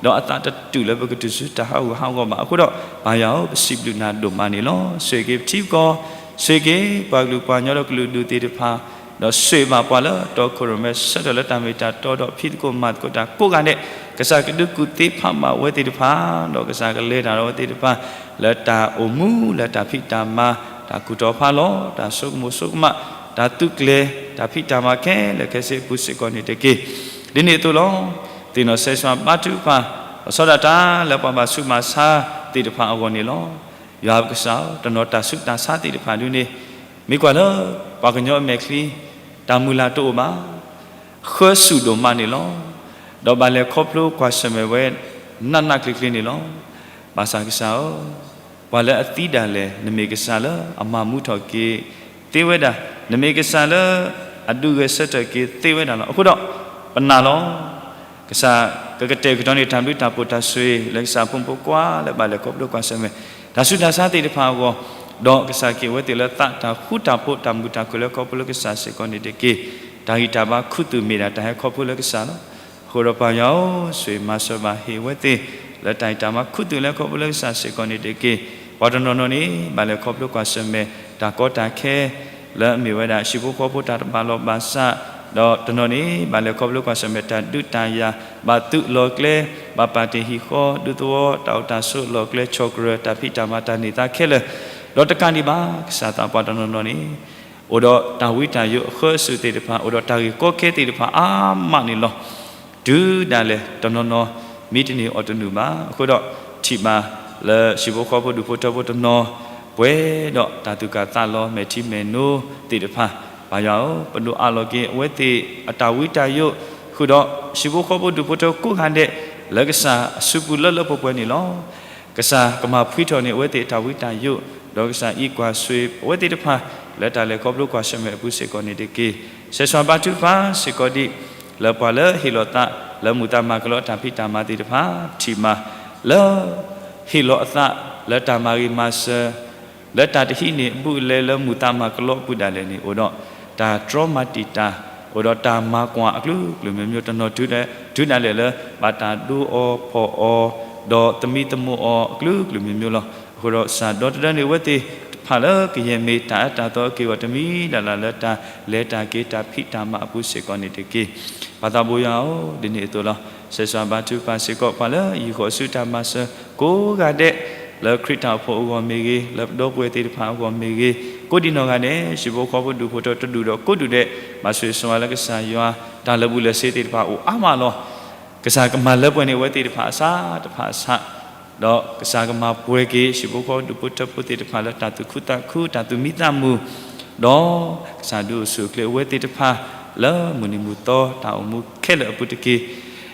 ဒီးအသးတတုာ်လၢပကတုၤဆူတၢ်ဟးဂူာ်ဟးဂီၤဘၣ်အဃိဒီး, ပၢ်ယွၤဧၢ, ပစံးဘျုးနၤဒိၣ်မးန့ၣ်လီၤ. ဆိၣ်ဂ့ၤက့ၤပထံပကီၢ်, ဆိၣ်ဂ့ၤက့ၤပှၤကလုာ်ပှၤကညီဒီးကလုာ်ဒူၣ်သ့ၣ်တဖၣ်, ဒီးဆိၣ်ဂ့ၤဘၣ်ပှၤလၢတီခိၣ်ရိၣ်မဲဆၢထၢၣ်လၢတၢ်မ့ၢ်တၢ်တီဒီး ဖံးသကိးမၤသကိးတၢ်ကိးဂၤဒဲး, ကစၢ်ကဒုးကူၣ်သ့ဖးဘၣ်ဝဲသ့ၣ်တဖၣ်, ဒီးကစၢ်ကလဲၤတၢ်ဒီးဝဲသ့ၣ်တဖၣ် လၢတၢ်အိၣ်မူ လၢတၢ်ဖံးတၢ်မၤ, တၢ်ကူၣ်တီၤဖးလီၤ, တၢ်ဆိကမိၣ်ဆိကမး, တၢ်သုးကျဲၤ, တၢ်ဖံးတၢ်မၤခဲလၢာ်ခဲဆ့အပူၤစ့ၢ်ကီးန့ၣ်တက့ၢ်. ဒ်န့ၣ်အသိးလီၤ. သ့ၣ်နီၣ်ဆဲးစွါဘါထုကဖၣ်, လီၤဆီဒၣ်တၢ်လၢပှၤဘၣ်ဆူးဘၣ်ဆါသ့ၣ်တဖၣ်အဂီၢ်န့ၣ်လီၤ. ယွၤပကစၢ်ဧၢ, တနီၤတၢ်ဆူးတၢ်ဆါသ့ၣ်တဖၣ်ဒုန့ၣ်, မ့ၢ်ကွၢ်လၢပှၤကညီအမဲာ်ချံ, တၢ်မုၢ်လၢ်တအိၣ်ဘၣ်, ဃၢဆူၣ်ဒိၣ်မးန့ၣ်လီၤ. ဒီးဘၣ်လဲၤခီဖျိကွၢ်ဆၢၣ်မဲာ်ဝဲ နးနးကျ့ကျ့န့ၣ်လီၤ. ဘၣ်ဆၣ်ကစၢ်ဧၢ, ပှၤလၢအသံဒၣ်လဲာ် နမ့ၢ်ကစၢ်လၢအမၤမူထီၣ်က့ၤသ့ဝဲဒၣ်, နမ့ၢ်ကစၢ်လၢအဒုးဂဲၤဆၢထၢၣ်က့ၤသ့ဝဲဒၣ်လီၤ. အဃိဒီး ပနာ်လီၤ. ကစၢ်ကကတဲာ်ကတီၤန့ၢ်တၢ်ဘျုးတၢ်ဖှိၣ်တၢ်ဆိၣ်ဂ့ၤ လၢကစၢ်အဖိမုၣ်ဖိခွါလၢဘၣ်လဲၤခီဖျိကွၢ်ဆၢၣ်မဲာ် တၢ်ဆူးတၢ်ဆါသ့ၣ်တဖၣ်အဂီၢ်, ဒီးကစၢ်က့ၤဝဲသ့ၣ်လၢသးတၢ်ဃူတၢ်ဖိးတၢ်မုာ်တၢ်ခုၣ်လၢခီဖျိလၢကစၢ်စ့ၢ်ကီးန့ၣ်တက့ၢ်. တၢ်ဂံၢ်တၢ်ဘါခူသူၣ်မ့ၢ်ဒၣ်တၢ်ဟဲခီဖျိလၢကစၢ်လီၤ. အဃိဒီးပၢ်ယွၤဧၢ, ဆိၣ်ဂ့ၤမၤစၢၤဘၣ်ဟ့ၣ်ဝဲသ့ၣ် လၢတၢ်ဂံၢ်တၢ်ဘါခူသူၣ်လၢခီဖျိလၢကစၢ်စ့ၢ်ကီးန့ၣ်တက့ၢ်. ပှၤတနီၤနီၤန့ၣ် ဘၣ်လဲၤခီဖျိကွၢ်ဆၢၣ်မဲာ် တၢ်ကီတၢ်ခဲ လၢအမ့ၢ်ဝဲဒၣ် ဟံၣ်ဖိဃီဖိတၢ်တဘၣ်လီၢ်ဘၣ်စး, ဒီးတနီၤန့ၣ် ဘၣ်လဲၤခီဖျိကွၢ်ဆၢၣ်မဲာ်တၢ်ဒုးတၢ်ယၤ, ဘၣ်သုးလီၢ်ကျဲ, ဘၣ်ပာ်တ့ၢ်ဟံၣ်ဃီ, ဒူသဝီ, တၢ်အိၣ်တၢ်ဆိးလီၢ်ကျဲ, ဆီၣ်ကြၢးတၢ်ဖံးတၢ်မၤတၢ်န့ၢ်သါခဲလၢာ်, ဒီးတကးဒံးဘၣ် ကစၢ်သးပှၢ်တနီၤနီၤန့ၣ် အိၣ်ဒီးတၢ်ဝံတၢ်ယိးအဃၢအစုးသ့ၣ်တဖၣ်, အိၣ်ဒီးတၢ်ဂ့ၢ်ကီခဲသ့ၣ်တဖၣ်အါမးန့ၣ်လီၤ. တုၤဒၣ်လဲာ်တနီၤနီၤ မံတန့ၢ်အီၤတနုာ်ဘၣ်. အဃိဒီး ထံၣ်ဘၣ်လၢဟံၣ်ဖိဃီဖိဒူၣ်ဖိထၢဖိတနီၤ ပှဲၤဒီးတၢ်သူၣ်ကၢ်သးလီၤမဲာ်ထံမဲာ်နိသ့ၣ်တဖၣ်, ပၢ်ယွၤဧၢ, ပဒိၣ်အးလီၤက့ၤအဝဲသ့ၣ်အတၢ်ဝံတၢ်ယိး, ဃုာ်ဒီးဟံၣ်ဖိဃီဖိဒူၣ်ဖိထၢကိးဂၤဒဲး လၢကစၢ်အစုပူၤလၢလၢပှဲၤပှဲၤန့ၣ်လီၤ. ကစၢ်ကမၤဖှံထီၣ်န့ၢ်အဝဲသ့ၣ်အတၢ်ဝံတၢ်ယိး, ဒီးကစၢ်အံးကွၢ်ဆိၣ်ဂ့ၤအဝဲသ့ၣ်တဖၣ် လၢတၢ်လဲၤခီဖျိကွၢ်ဆၢၣ်မဲာ်အပူၤစ့ၢ်ကီးန့ၣ်တက့ၢ်. ဆဲးစွါဘါထုကဖၣ်စ့ၢ်ကီးဒံး လၢပှၤလၢဟ့ၣ်လီၤသးလၢမုာ်သးမၤကလီအတၢ်ဖံးတၢ်မၤသ့ၣ်တဖၣ်, ထံၣ်မးလၢ ဟ့ၣ်လီၤအသးလၢတၢ်မၤဂ့ၤမၤစၢၤ လၢတၢ်တဟံးန့ၢ်အဘူးအလဲလၢမုာ်သးမၤကလီအပူၤဒၣ်လဲာ်န့ၣ် အိၣ်ဒီးတၢ်တြီမၤတံာ်တာ်, အိၣ်ဒီးတၢ်မၤကွၢ်အကလုာ်ကလုာ်မ့ၢ်မ့ၢ်တနီၤ တုၤဒၣ်လဲာ်လၢ ဘၣ်တၢ်ဒိအီၤဖီၣ်အီၤ, ဒီးသမံသမိးအီၤအကလုာ်ကလုာ်မ့ၢ်မ့ၢ်လီၤ. အဃိဒီးကစၢ်ဒီတဒၢန့ၢ်အဝဲသ့ၣ်တဖၣ်လၢကယဲၢ်မ့ၢ်တၢ်အၢတၢ်သီအက့ၢ်အဂီၤတမံၤဒၣ်လၢ်လၢတၢ်လဲၤတၢ်က့ၤတၢ်ဖံးတၢ်မၤအပူၤစ့ၢ်ကီးန့ၣ်တက့ၢ်. ပၢ်သးဘိယွၤဧၢ, ဒ်န့ၣ်အသိးလီၤ. ဆဲးစွါဘါထုကဖၣ်စ့ၢ်ကီး ပှၤလၢယံၤဃီၤဆူတၢ်မၤစၢၤကိးဂၤဒဲး, လၢခရံာ်တၢ်အိၣ်ဖှိၣ်အဂီၢ်မ့ၢ်ဂ့ၤ, လၢပဒီပုၢ်ဝဲၢ်သ့ၣ်တဖၣ်အဂီၢ်မ့ၢ်ဂ့ၤ, ကိးဒံနီၢ်ဂၤဒဲး ဟံၣ်ဖိဃီဖိဒူၣ်ဖိထၢတဒူၣ်ဒီးကိးဒူၣ်ဒဲး, ဘၣ်ဆိၣ်ဂ့ၤဆိၣ်ဝါလၢကစၢ်ယွၤ တၢ်လၢာ်ဘူၣ်လၢာ်စ့သ့ၣ်တဖၣ်အိၣ်အါမးလီၤ. ကစၢ်ကမၤလၢပှဲၤန့ၢ်အဝဲသ့ၣ်တဖၣ်အဆၣ်တဖၣ်ဆၣ်, ဒီးကစၢ်ကမၤပှဲၤက့ၤ ဟံၣ်ဖိဃီဖိဒူၣ်ဖိထၢဖိသ့ၣ်တဖၣ်လၢတၢ်သူၣ်ခုသးခု တၢ်သူၣ်မံသးမုာ်, ဒီးကစၢ်ဒုးအိၣ်ဆူၣ်အိၣ်ချ့အဝဲသ့ၣ်တဖၣ် လၢမုၢ်နံၤမုၢ်သီတၢ်အိၣ်မူခဲလၢာ်အပူၤတက့ၢ်.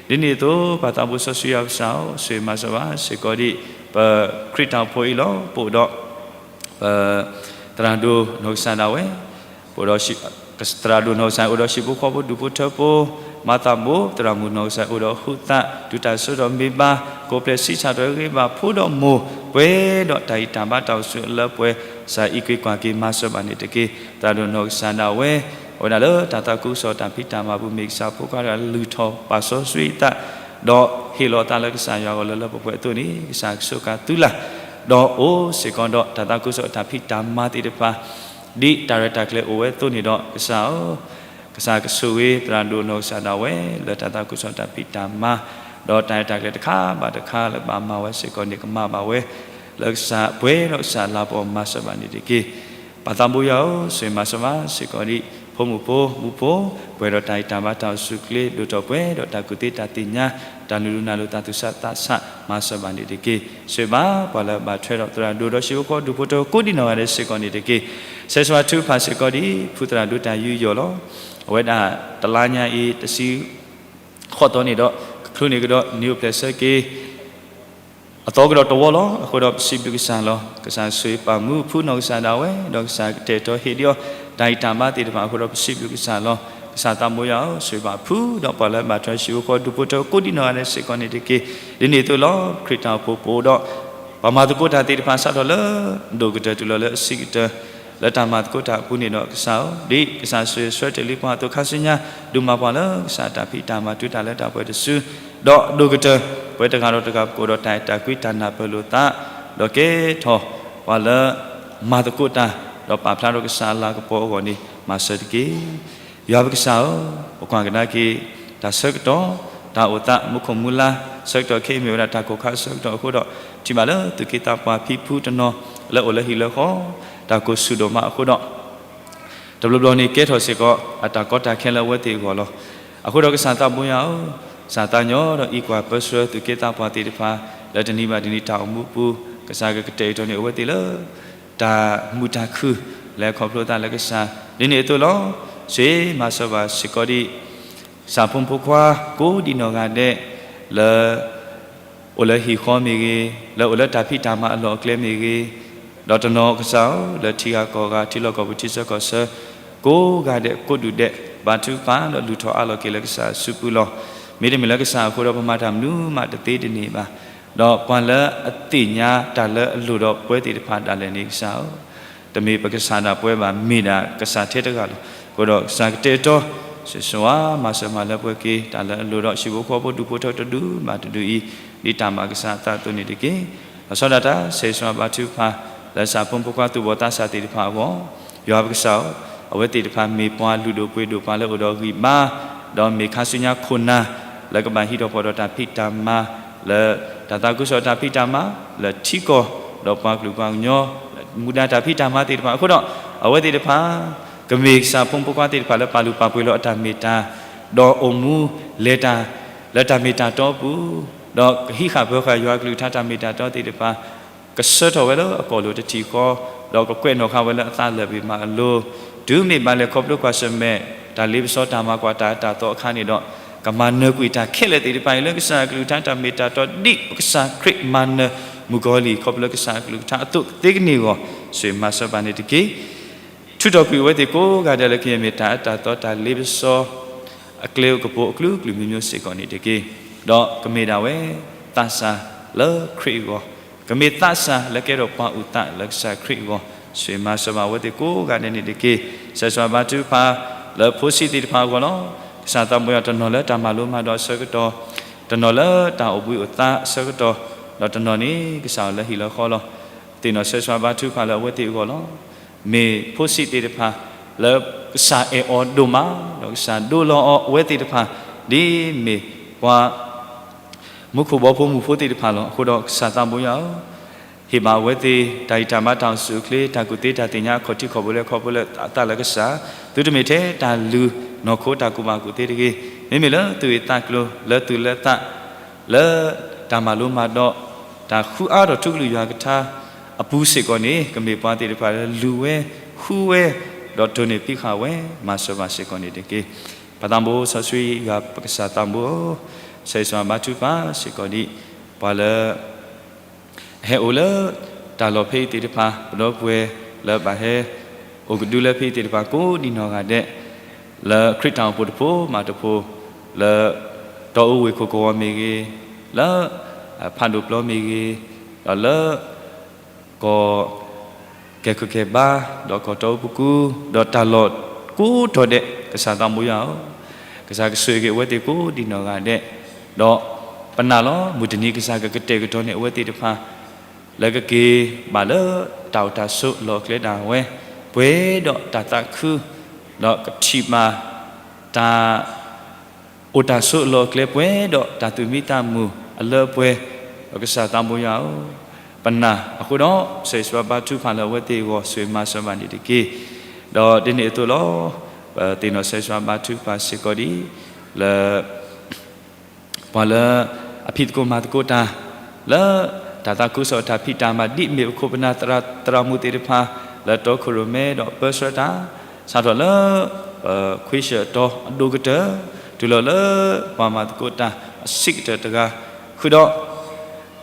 ဒ်န့ၣ်အသိး ပၢ်သးဘိစီဆှံယွၤကစၢ်ဧၢ, ဆိၣ်ဂ့ၤမၤစၢၤဘၣ်စ့ၢ်ကီးဒံး ပခရံာ်တၢ်အိၣ်ဖှိၣ်အံၤလီၤ. ပအိၣ်ဒီး ပသရၣ်ဒိၣ်နီၢ်ကစၢ်ဒၣ်ဝဲ, ပအိၣ်ဒီး သရၣ်ဒိၣ်နီၢ်ကစၢ်အိၣ်ဒီးဟံၣ်ဖိဃီဖိဒူၣ်ဖိထၢဖိ, မၤသးဘိ သရၣ်မုၣ်နီၢ်ကစၢ်အိၣ်ဒီးဟုးသး တုၤတၢ်စိတၢ်ကမီၤဘၣ်, ကိးဖျဲးစံးထီၣ်ဒီးဂ့ၤဘၣ်ဖိဒီးမိၢ်, ပှဲၤဒီးတၢ်အံးတၢ်ဘါတၢ်အိၣ်ဆူၣ်အလၢပှဲၤ, ကစၢ်အံးကွံာ်ကွၢ်က့ၤမၤစၢၤဘၣ်န့ၣ်တက့ၢ်. သရၣ်ဒိၣ်နီၢ်ကစၢ်ဒၣ်ဝဲ အဝဲဒၣ်လၢတၢ်သးခုကစီၣ်တၢ်ဖံးတၢ်မၤပူၤ မ့ၢ်ကစၢ်ဖိခွါတဂၤ လုၢ်ထီၣ်ပာ်စီဆှံအသး, ဒီးဟ့ၣ်လီၤအသးလၢကစၢ်ယွၤအဂီၢ်လၢလၢပှဲၤပှဲၤအသိးန့ၣ် ကစၢ်ကဆိးကါသုလၢ်, ဒီးအိၣ်စ့ၢ်ကီးဒီးတၢ်သးခုကစီၣ်တၢ်ဖံးတၢ်မၤသ့ၣ်တဖၣ် ဒ်တၢ်ရဲၣ်တၢ်ကျဲၤအိၣ်ဝဲအသိးန့ၣ်ဒီး ကစၢ်ဧၢ, ကစၢ်ကဆိၣ်ဂ့ၤသရၣ်ဒိၣ်နီၢ်ကစၢ်ဒၣ်ဝဲ လၢတၢ်သးခုကစီၣ်တၢ်ဖံးတၢ်မၤ, ဒီးတၢ်ရဲၣ်တၢ်ကျဲၤတခါဘၣ်တခါလၢဘၣ်မၤဝဲစ့ၢ်ကီးန့ၣ် ကမၤဘၣ်ဝဲ လၢကစၢ်ပှဲၤဒီးကစၢ်လၤပီၤမၤစၢၤဘၣ်န့ၣ်တက့ၢ်. ပၢ်သးဘိယွၤဧၢ, ဆိၣ်ဂ့ၤမၤစၢၤဘၣ်စ့ၢ်ကီးဒံး ဖိမုၣ်ဖိမုၣ်ဖိ, ပှဲၤဒီးတၢ်အံးတၢ်ဘါတၢ်အိၣ်ဆူၣ်အိၣ်ချ့ ဒိၣ်ထီၣ်ပှဲၤဒီးတၢ်ကူၣ်သ့တၢ်သ့ၣ်ညါ, တၢ်နုာ်ဒိၣ်နၢ်လိာ်တၢ်သူၣ်ဆးသးဆး မၤစၢၤဘၣ်န့ၣ်တက့ၢ်. ဆိၣ်ဂ့ၤဘၣ်ပှၤလၢအဘၣ်ထွဲဒီးသရၣ်ဒိၣ်ဒီးဟံၣ်ဖိဃီဒူၣ်ဖိထၢကိးဒံနီၢ်ဂၤဒဲးစ့ၢ်ကီးန့ၣ်တက့ၢ်. ဆဲးစွါထုကဖၣ်စ့ၢ်ကီးဒံး ဖုသရၣ်ဒိၣ်တၢ်ယူးယီၣ်လီၤ. အဝဲဒၣ်တလါညါအံၤ တဆံဃိးသီန့ၣ်ဒီး ကချုးန့ၢ်ကဒီးနံၣ်အိၣ်ဖျဲၣ်ဆၢက့ၤ အသီကဒီးတဝီလီၤ. အဃိဒီးပစံးဘျုးကစၢ်လီၤ. ကစၢ်ဆိၣ်ဂ့ၤပာ်မူဖုနီၢ်ကစၢ်ဒၣ်ဝဲ, ဒီးကစၢ်ကတဲာ်ကတီၤဟ့ၣ်ဒံးအီၤ တၢ်အံးတၢ်ဘါသ့ၣ်တဖၣ်အဃိဒီးပစံးဘျုးကစၢ်လီၤ. ကစၢ်သးဘိယွၤဧၢ, ဆိၣ်ဂ့ၤဘၣ်ဖုဒီးပှၤလၢအဘၣ်ထွဲဟံၣ်ဖိဃီဒူၣ်ဖိထၢကိးဒံနီၢ်ဂၤဒဲးစ့ၢ်ကီးန့ၣ်တက့ၢ်. ဒ်န့ၣ်အသိးလီၤ. ခရံာ်တၢ်အိၣ်ဖှိၣ်ပအိၣ်ဒီး ပှၤမၤသကိးတၢ်သ့ၣ်တဖၣ်စးထီၣ်လၢ ဒိၣ်ကတၢၢ်တုၤလီၤလၢအဆံးကတၢၢ် လၢတၢ်မၤသကိးတၢ်အပူၤန့ၣ်ဒီးကစၢ်ဧၢ, ဒ်ကစၢ်ဆိၣ်ဂ့ၤဆၢတဲာ်လံပှၤအသိး ခါဆူညါ ဒုးမၤပှၤလၢကစၢ်အတၢ်ဖံးတၢ်မၤ တုၤတၢ်လၢတၢ်ပှဲၤတစု, ဒီးဒိၣ်ကတၢၢ် ပဝဲတဂၤဒီးတဂၤ ပကအိၣ်ဒီးတၢ်အဲၣ်တၢ်ကွံတၢ်နၢ်ပၢၢ်လိာ်သး, ဒီးကဲထီၣ်ပှၤလၢ မၤသကိးတၢ်, ဒီးပာ်ဖျါထီၣ်ကစၢ်အလၤကပီၤအဂီၢ်န့ၣ် မၤစၢၤတက့ၢ်. ယွၤပကစၢ်ဧၢ, ပကွၢ်ကဒါက့ၤ တၢ်ဆၢကတီၢ်, တၢ်အိၣ်သး မူခိၣ်မူလါ ဆၢကတီၢ်ခဲအံၤမ့ၢ်ဝဲဒၣ်တၢ်ကိၢ်ခါဆၢကတီၢ်အဃိဒီး ထံၣ်ဘၣ်လၢသူၣ်က့သးပှၢ်ဖံဖုတနီၤ လၢအိၣ်လၢဟံၣ်လၢဃီ တၢ်ကိၢ်ဆူၣ်ဒိၣ်မးအဃိဒီး တဘျီဘျီန့ၣ် ကဲထီၣ်စ့ၢ်ကီး အတၢ်ကီတၢ်ခဲလၢအဝဲသ့ၣ်အဂီၢ်လီၤ. အဃိဒီးကစၢ်သးဘိယွၤဧၢ, ကစၢ်သးညီဒီးအံးကွၢ်ပၢဆှၢသူၣ်က့သးပှၢ်သ့ၣ်တဖၣ် လၢတနံၤဘၣ်တနံၤတၢ်အိၣ်မူအပူၤ ကစၢ်ကကတဲာ်ကတီၤန့ၢ်အဝဲသ့ၣ်လၢ တၢ်မုာ်တၢ်ခုၣ် လၢခီဖျိသးလၢကစၢ် ဒ်န့ၣ်အသိးလီၤ. ဆိၣ်ဂ့ၤမၤစၢၤဘၣ်စ့ၢ်ကီးဒံး ကစၢ်ဖိမုၣ်ဖိခွါကိးဒံနီၢ်ဂၤဒဲး လၢ အိၣ်လၢဟံၣ်ဃီမ့ၢ်ဂ့ၤ, လၢအိၣ်လၢတၢ်ဖံးတၢ်မၤအလီၢ်အကျဲမ့ၢ်ဂ့ၤ, ဒီးတနီၤကစၢ်ဧၢ, လၢထံဂၤကီၢ်ဂၤ ထံလီၢ်ကီၢ်ပူၤထံဆၢကီၢ်ဆၢ ကိးဂၤဒဲးကိးဒူၣ်ဒဲး ဘါထုကဖၣ်ဒီးလုၢ်ထီၣ်အးလီၤက့ၤလၢကစၢ်အစုပူၤလီၤ. မ့တမ့ၢ်လၢကစၢ်အဃိဒီး ပမၤတၢ်မနုၤမးတသ့တန့ၢ်ဘၣ်. ဒီးပှၤလၢအသ့ၣ်ညါတၢ်လၢအလိၤဒီးပဝဲသ့ၣ်တဖၣ်ဒၣ်လဲာ်န့ၣ် ကစၢ်ဧၢ တမ့ၢ်ပကစၢ်ဒၣ်ပဝဲဘၣ် မ့ၢ်ဒၣ်ကစၢ်ထဲတဂၤလီၤ. အဃိဒီးကစၢ်ကတဲာ်ကတီၤ ဆိၣ်ဂ့ၤဆိၣ်ဝါ မၤစၢၤမၤလၢပှဲၤက့ၤ တၢ်လၢအလိၤဒီးဟံၣ်ဖိဃီဖိဒူၣ်ဖိထၢတဒူၣ်ဘၣ်တဒူၣ်အံၤ ဒ်တၢ်မၤကစၢ်အသးအသိးန့ၣ်တက့ၢ်. လီၤဆီဒၣ်တၢ် ဆိၣ်ဂ့ၤဆိၣ်ဝါဘါထုကဖၣ် လၢကစၢ်ဖိမုၣ်ဖိခွါသူၣ်ဘီၣ်သးစၢ်သ့ၣ်တဖၣ်အဂီၢ်, ယွၤပကစၢ်ဧၢ, အဝဲသ့ၣ်တဖၣ်မ့ၢ်ပှၤလုၢ်ဒိၣ်ပှ့ၤဒိၣ် ပှၤလၢအိၣ်ဒီးဂံၢ်ဘါ, ဒီးမ့ၢ်ခါဆူညါခိၣ်နၢ် လၢကဘၣ်ဟံးထီၣ်ဖီၣ်ဒီးတၢ်ဖံးတၢ်မၤ လၢတၢ်သးခုကစီၣ်တၢ်ဖံးတၢ်မၤ လၢထံကီၢ် ဒီးပှၤကလုာ်ပှၤကညီ မူဒါတၢ်ဖံးတၢ်မၤသ့ၣ်တဖၣ်အဃိဒီး အဝဲသ့ၣ်တဖၣ် ကမ့ၢ်ကစၢ်ဖိမုၣ်ဖိခွါသ့ၣ်တဖၣ်လၢပာ်လုၢ်ပာ်ပှ့ၤလီၤအတၢ်မ့ၢ်တၢ် ဒီးအိၣ်မူလဲၤတၢ် လၢတၢ်မ့ၢ်တၢ်တီအပူၤ, ဒီးကဟံးဃာ်ပၢၤဃာ်ယွၤအကလုၢ်ကထါတၢ်မ့ၢ်တၢ်တီသ့ၣ်တဖၣ်, ကဆှၢထီၣ်ဝဲလၢအကိာ်လိၤတထံၣ်ဃီ, ဒီးကကွဲးနီၣ်ဃာ်ဝဲလၢအသးလၢာ်ဘ့ၣ်မးအလိၤ, တုၤမ့ၢ်ဘၣ်လဲၤခီဖျိကွၢ်ဆၢၣ်မဲာ် တၢ်လ့ပစီတၢ်မၤကွၢ်တၢ်အတၢ်သီအခါန့ၣ်ဒီး, ကမၤနၢၤကွံာ်တၢ်ခဲလၢာ်သ့ၣ်တဖၣ်အံၤလၢကစၢ်အကလုၢ်ကထါတၢ်မ့ၢ်တၢ်တီ ဒ်ပကစၢ်ခရံာ်မၤနၢၤမုၣ်ကီၤလံၢ် ခီဖျိလၢကစၢ်အကလုၢ်ကထါအသိးသ့ကန့ၢ်အဂီၢ်, ဆိၣ်ဂ့ၤမၤစၢၤဘၣ်န့ၣ်တက့ၢ်. ထုးထီၣ်ကွံာ်အဝဲသ့ၣ်ကိးဂၤဒဲးလၢကမ့ၢ်တၢ်အတၢ်သီတၢ်လ့ပစီ အကျဲအကပိာ်အကလုာ်ကလုာ်မံၤမံၤစ့ၢ်ကီးန့ၣ်တက့ၢ်. ဒီးကမ့ၢ်ဒၣ်ဝဲသးစၢ်လၢခရံာ်အဂီၢ်, ကမ့ၢ်သးစၢ်လၢကဲထီၣ်ပှၤအုၣ်သးလၢကစၢ်ခရံာ်အဂီၢ်, ဆိၣ်ဂ့ၤမၤစၢၤဘၣ်အဝဲသ့ၣ်ကိးဂၤဒဲးန့ၣ်တက့ၢ်. ဆၢဂ့ၤဘါထုကဖၣ်လၢဖိဆံးသ့ၣ်တဖၣ်အဂီၢ်လီၤ. ကစၢ်သးဘိယွၤ တနီၤလၢတၢ်မၤလိမၤဒိးအဆၢကတီၢ်, တနီၤလၢတၢ်အိၣ်ဘှံးအိၣ်သါအဆၢကတီၢ်, ဒီးတနီၤန့ၣ် ကစၢ်အီၤလၢဟ့ၣ်လီၤဃီလီၤ. သ့ၣ်နီၣ်ဆၢဂ့ၤဘါထုကဖၣ်လၢအဝဲသ့ၣ်အဂီၢ်လီၤ. မ့ၢ်ဖိဆံးသ့ၣ်တဖၣ်လၢကစၢ်အဲၣ်အီၤဒိၣ်မး, ဒီးကစၢ်ဒိလီၤအီၤအဝဲသ့ၣ်တဖၣ်, ဒ်မ့ၢ်ပှၤ မူခိၣ်ဘီဖိမုၢ်ဖိသ့ၣ်တဖၣ်လီၤ. အဃိဒီးကစၢ်သးဘိယွၤဧၢ, ဟ့ၣ်ဘၣ်အဝဲသ့ၣ် တၢ်ဂံၢ်တၢ်ဘါတၢ်အိၣ်ဆူၣ်အိၣ်ချ့ တၢ်ကူၣ်သ့တၢ်သ့ၣ်ညါ အခီၣ်ထံးခီၣ်ဘိလဲခီဖျိလၢအသးလၢကစၢ်, သုတမ့ၢ်ထဲတၢ်လုၢ်နီၢ်ခိတၢ်ကူၣ်ဘၣ်ကူၣ်သ့တဂ့ၤ. မ့မ့ၢ်လၢသုးဂ့ၢ်သးကျိၤ လၢသူၣ်လၢသး လၢတၢ်မၤလိမၤဒိး တၢ်ဃုအါထီၣ်ထူကလုၢ်ယွၤကထါအပူၤစ့ၢ်ကီးန့ၣ် ကမ့ၢ်ပှၤသ့ၣ်တဖၣ်လၢလူၤဝဲ, ဃုဝဲ, ဒီးတိၢ်န့ၢ်ဖံးဃာ်ဝဲ, မၤစၢၤဘၣ်စ့ၢ်ကီးန့ၣ်တက့ၢ်. ပၢ်သးဘိစီဆှံယွၤပကစၢ်သးဘိဧၢ, ဆၢဂ့ၤဘါထုကဖၣ်စ့ၢ်ကီးဒံး ပှၤလၢ ဟဲအိၣ်လၢတၢ်လီၢ်ဖဲအံၤသ့ၣ်တဖၣ်, ပဒီပုၢ်ဝဲၢ်လၢဘၣ်ဟဲ အိၣ်ကဒုလၢဖဲအံၤသ့ၣ်တဖၣ် ကိးဒံနီၢ်ဂၤဒဲး, လၢခရံာ်တၢ်အိၣ်ဖှိၣ်တဖိမၤတဖိ, လၢ တီအူဝ့ၢ်ခိၣ်ကဝီၤမ့ၢ်ဂ့ၤ, လၢ ဖးဒိၣ်ပျီမ့ၢ်ဂ့ၤ, ဒီးလၢ ကီၢ် ကဲခိၣ်ကဲဘါ, ဒီးကီၢ်တီအူပူၤကွံာ်, ဒီးတၢ်လီၢ်ကိးထီၣ်ဒဲး ကစၢ်သးဘိယွၤဧၢ, ကစၢ်ကဆိၣ်ဂ့ၤက့ၤအဝဲသ့ၣ်ကိးဒံနီၢ်ဂၤဒဲး, ဒီးပနာ်လီၤ မုၢ်တနံၤကစၢ်ကကတဲာ်ကတီၤန့ၢ်အဝဲသ့ၣ်တဖၣ် လၢကက့ၤဘၣ်လၢတၢ်အိၣ်တၢ်ဆိးလီၢ်အကျဲဒၣ်ဝဲ, ပှဲၤဒီးတၢ်သးခု, ဒီးကထံၣ်ဘၣ် တၢ် အိၣ်တၢ်ဆိးအလီၢ်အကျဲပှဲၤဒီးတၢ်သူၣ်မံသးမုာ်အလၢအပှဲၤ, ဒီးကစၢ်သးဘိယွၤဧၢ, ပနာ်အဃိဒီး ဆၢဂ့ၤဘါထုကဖၣ်လၢအဝဲသ့ၣ်အဂီၢ် ဆိၣ်ဂ့ၤမၤစၢၤဘၣ်န့ၣ်တက့ၢ်. ဒီးဒ်န့ၣ်အသိးလီၤ, ပသ့ၣ်နီၣ်ဆၢဂ့ၤဘါထုကဖၣ်စ့ၢ်ကီးဒ် လၢ ပှၤလၢ အဖံးသကိးမၤသကိးတၢ် လၢ တၢ်သးခုကစီၣ်တၢ်ဖံးတၢ်မၤ ဒ်အမ့ၢ်ပခိၣ်ပနၢ်သရၣ်သရၣ်မုၣ်သ့ၣ်တဖၣ် လၢတီခိၣ်ရိၣ်မဲဒီးပၢဆှၢတၢ် စးထီၣ်လၢ ခွံဆၢၣ်အတီၤအဒိၣ်ကတၢၢ် တုၤလီၤလၢ ပှၤမၤသကိးတၢ်အဆံးကတၢၢ်တဂၤ ဃုာ်ဒီး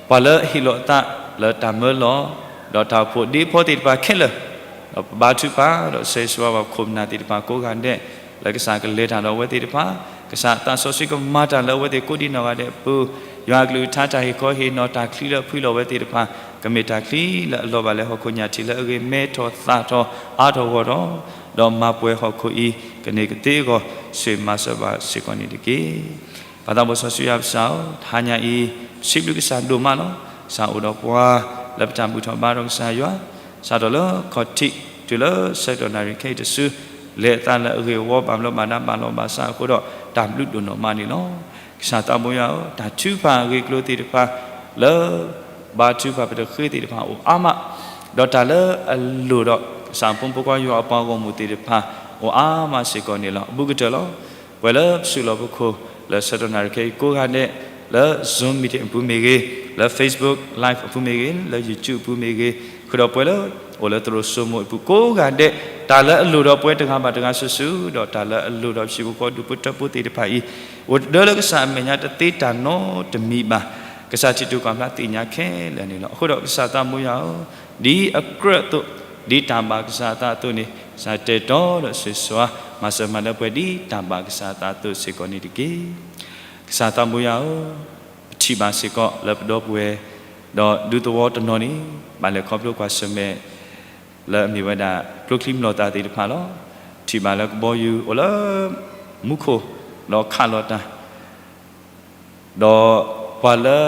ပှၤလၢအဟ့ၣ်လီၤအသးလၢတၢ်မၢလီၤ ဒီးတၢ်အိၣ်ဖှိၣ်ဒ့အဖီသ့ၣ်တဖၣ်ခဲလၢာ်, ဒီးပဘါထုကဖၣ် ဒီးဆၢဂ့ၤဆၢဝါဘၣ်ပခိၣ်ပနၢ်သ့ၣ်တဖၣ်ကိးဂၤဒဲး လၢကစၢ်ကလဲၤတၢ်ဒီးအဝဲသ့ၣ်တဖၣ်, ကစၢ်သးစီဆှံကမၤတၢ်လၢအဝဲသ့ၣ်ကိးဒံနီၢ်ဂၤဒဲးအပူၤ, ယွၤအကလုၢ်ကထါတၢ်ဟ့ၣ်ခီဟ့ၣ်နီၤတၢ်ချံလၢအဖှံလီၤအဝဲသ့ၣ်တဖၣ်, ကမ့ၢ်တၢ်ချံလၢအလီၤဘၣ်လၢဟီၣ်ခိၣ်ညၣ်ထံးလၢအဂ့ၤမဲထီၣ်သၣ်ထီၣ်အါထီၣ်ဂီၢ်ထီၣ်, ဒီးမၤပှဲၤဟီၣ်ခိၣ်အံၤ ကန့ၢ်ကသ့အဂီၢ် ဆိၣ်ဂ့ၤမၤစၢၤဘၣ်စ့ၢ်ကီးန့ၣ်တက့ၢ်. ပၢ်သးဘိစီဆှံယွၤပကစၢ်ဧၢ, တဟါညါအံၤ ပစံးဘျုးကစၢ်ဒိၣ်မးလီၤ. ကစၢ်အိၣ်ဒီးပှၤလၢပတၢ်ဘူၣ်ထီၣ်ဘါထီၣ်ကစၢ်ယွၤ, စးထီၣ်လၢခီၣ်ထံးတုၤလၢဆၢကတီၢ်နၣ်ရံၣ်ခဲအံၤတစု, လဲၤအသးလၢအဂ့ၢ်အဝီဘၣ်ဘျီးဘၣ်ဒါဘၣ်လီၤဘၣ်စးအဃိဒီး တၢ်ဘျုးဒိၣ်နီၢ်မးန့ၣ်လီၤ. ကစၢ်သးဘိယွၤဧၢ, တၢ်ထုကဖၣ်အဂ့ၢ်အကျိၤသ့ၣ်တဖၣ် လၢ ဘါထုကဖၣ်ပတဃ့သ့ၣ်တဖၣ်အိၣ်အါမး, ဒီးတၢ်လၢအလိၣ်ဒီး ကစၢ်ဖိမုၣ်ဖိခွါယွၤအပှၤဂီၢ်မုၢ်သ့ၣ်တဖၣ် အိၣ်အါမးစ့ၢ်ကီးန့ၣ်လီၤ. အဘူးကတၢၢ်လီၤ. ပှၤလၢပစုလီၢ်ပခိၣ် လၢဆၢကတီၢ်နၣ်ရံၣ်ခဲအံၤကိးဂၤဒဲး, လၢ Zoom meeting အပူၤမ့ၢ်ဂ့ၤ, လၢ Facebook Live အပူၤမ့ၢ်ဂ့ၤ, လၢ YouTube အပူၤမ့ၢ်ဂ့ၤ, ဃုာ်ဒီးပှၤလၢ အိၣ်လၢသရိာ်စိမိၤအပူၤကိးဂၤဒဲး, တၢ်လၢအလိၣ်ဒီးပှၤတဂၤဘၣ်တဂၤစုာ်စုာ်, ဒီးတၢ်လၢအလိၣ်ဒီးပဟံၣ်ဖိဃီဖိဒူၣ်ဖိထၢဖိသ့ၣ်တဖၣ်အံၤ, အိၣ်တဒၢလၢကစၢ်အမဲာ်ညါတသ့တၢ်နီတမံၤဘၣ်. ကစၢ်ထံၣ်တူၢ်ကွၢ်မျးသ့ၣ်ညါခဲလၢာ်န့ၣ်လီၤ. အဃိဒီးကစၢ်သးဘိယွၤဧၢ, ဒ်အကြၢးအသိး, ဒ်တၢ်ဘၣ်ကစၢ်အသးအသိးန့ၣ်, ကစၢ်တဲာ်တီဒီးဆိၣ်ဂ့ၤဆိၣ်ဝါ မၤစၢၤမၤလၢပှဲၤဒ်တၢ်ဘၣ်ကစၢ်အသးအသိးစ့ၢ်ကီးန့ၣ်တက့ၢ်. ကစၢ်သးဘိယွၤဧၢ, ပထံၣ်ဘၣ်စ့ၢ်ကီးလၢပဒီပုၢ်ဝဲၢ်, ဒီးဒူသဝီတနီၤန့ၣ် ဘၣ်လဲၤခီဖျိကွၢ်ဆၢၣ်မဲာ် လၢအမ့ၢ်ဝဲဒၣ် ကျိချံမျိာ်သၣ်သ့ၣ်တဖၣ်လီၤ. ထံၣ်ဘၣ်လၢကဘီယူၤအိၣ်လၢ မူခိၣ် ဒီးခးလီၤတၢ် ဒီးပှၤလၢ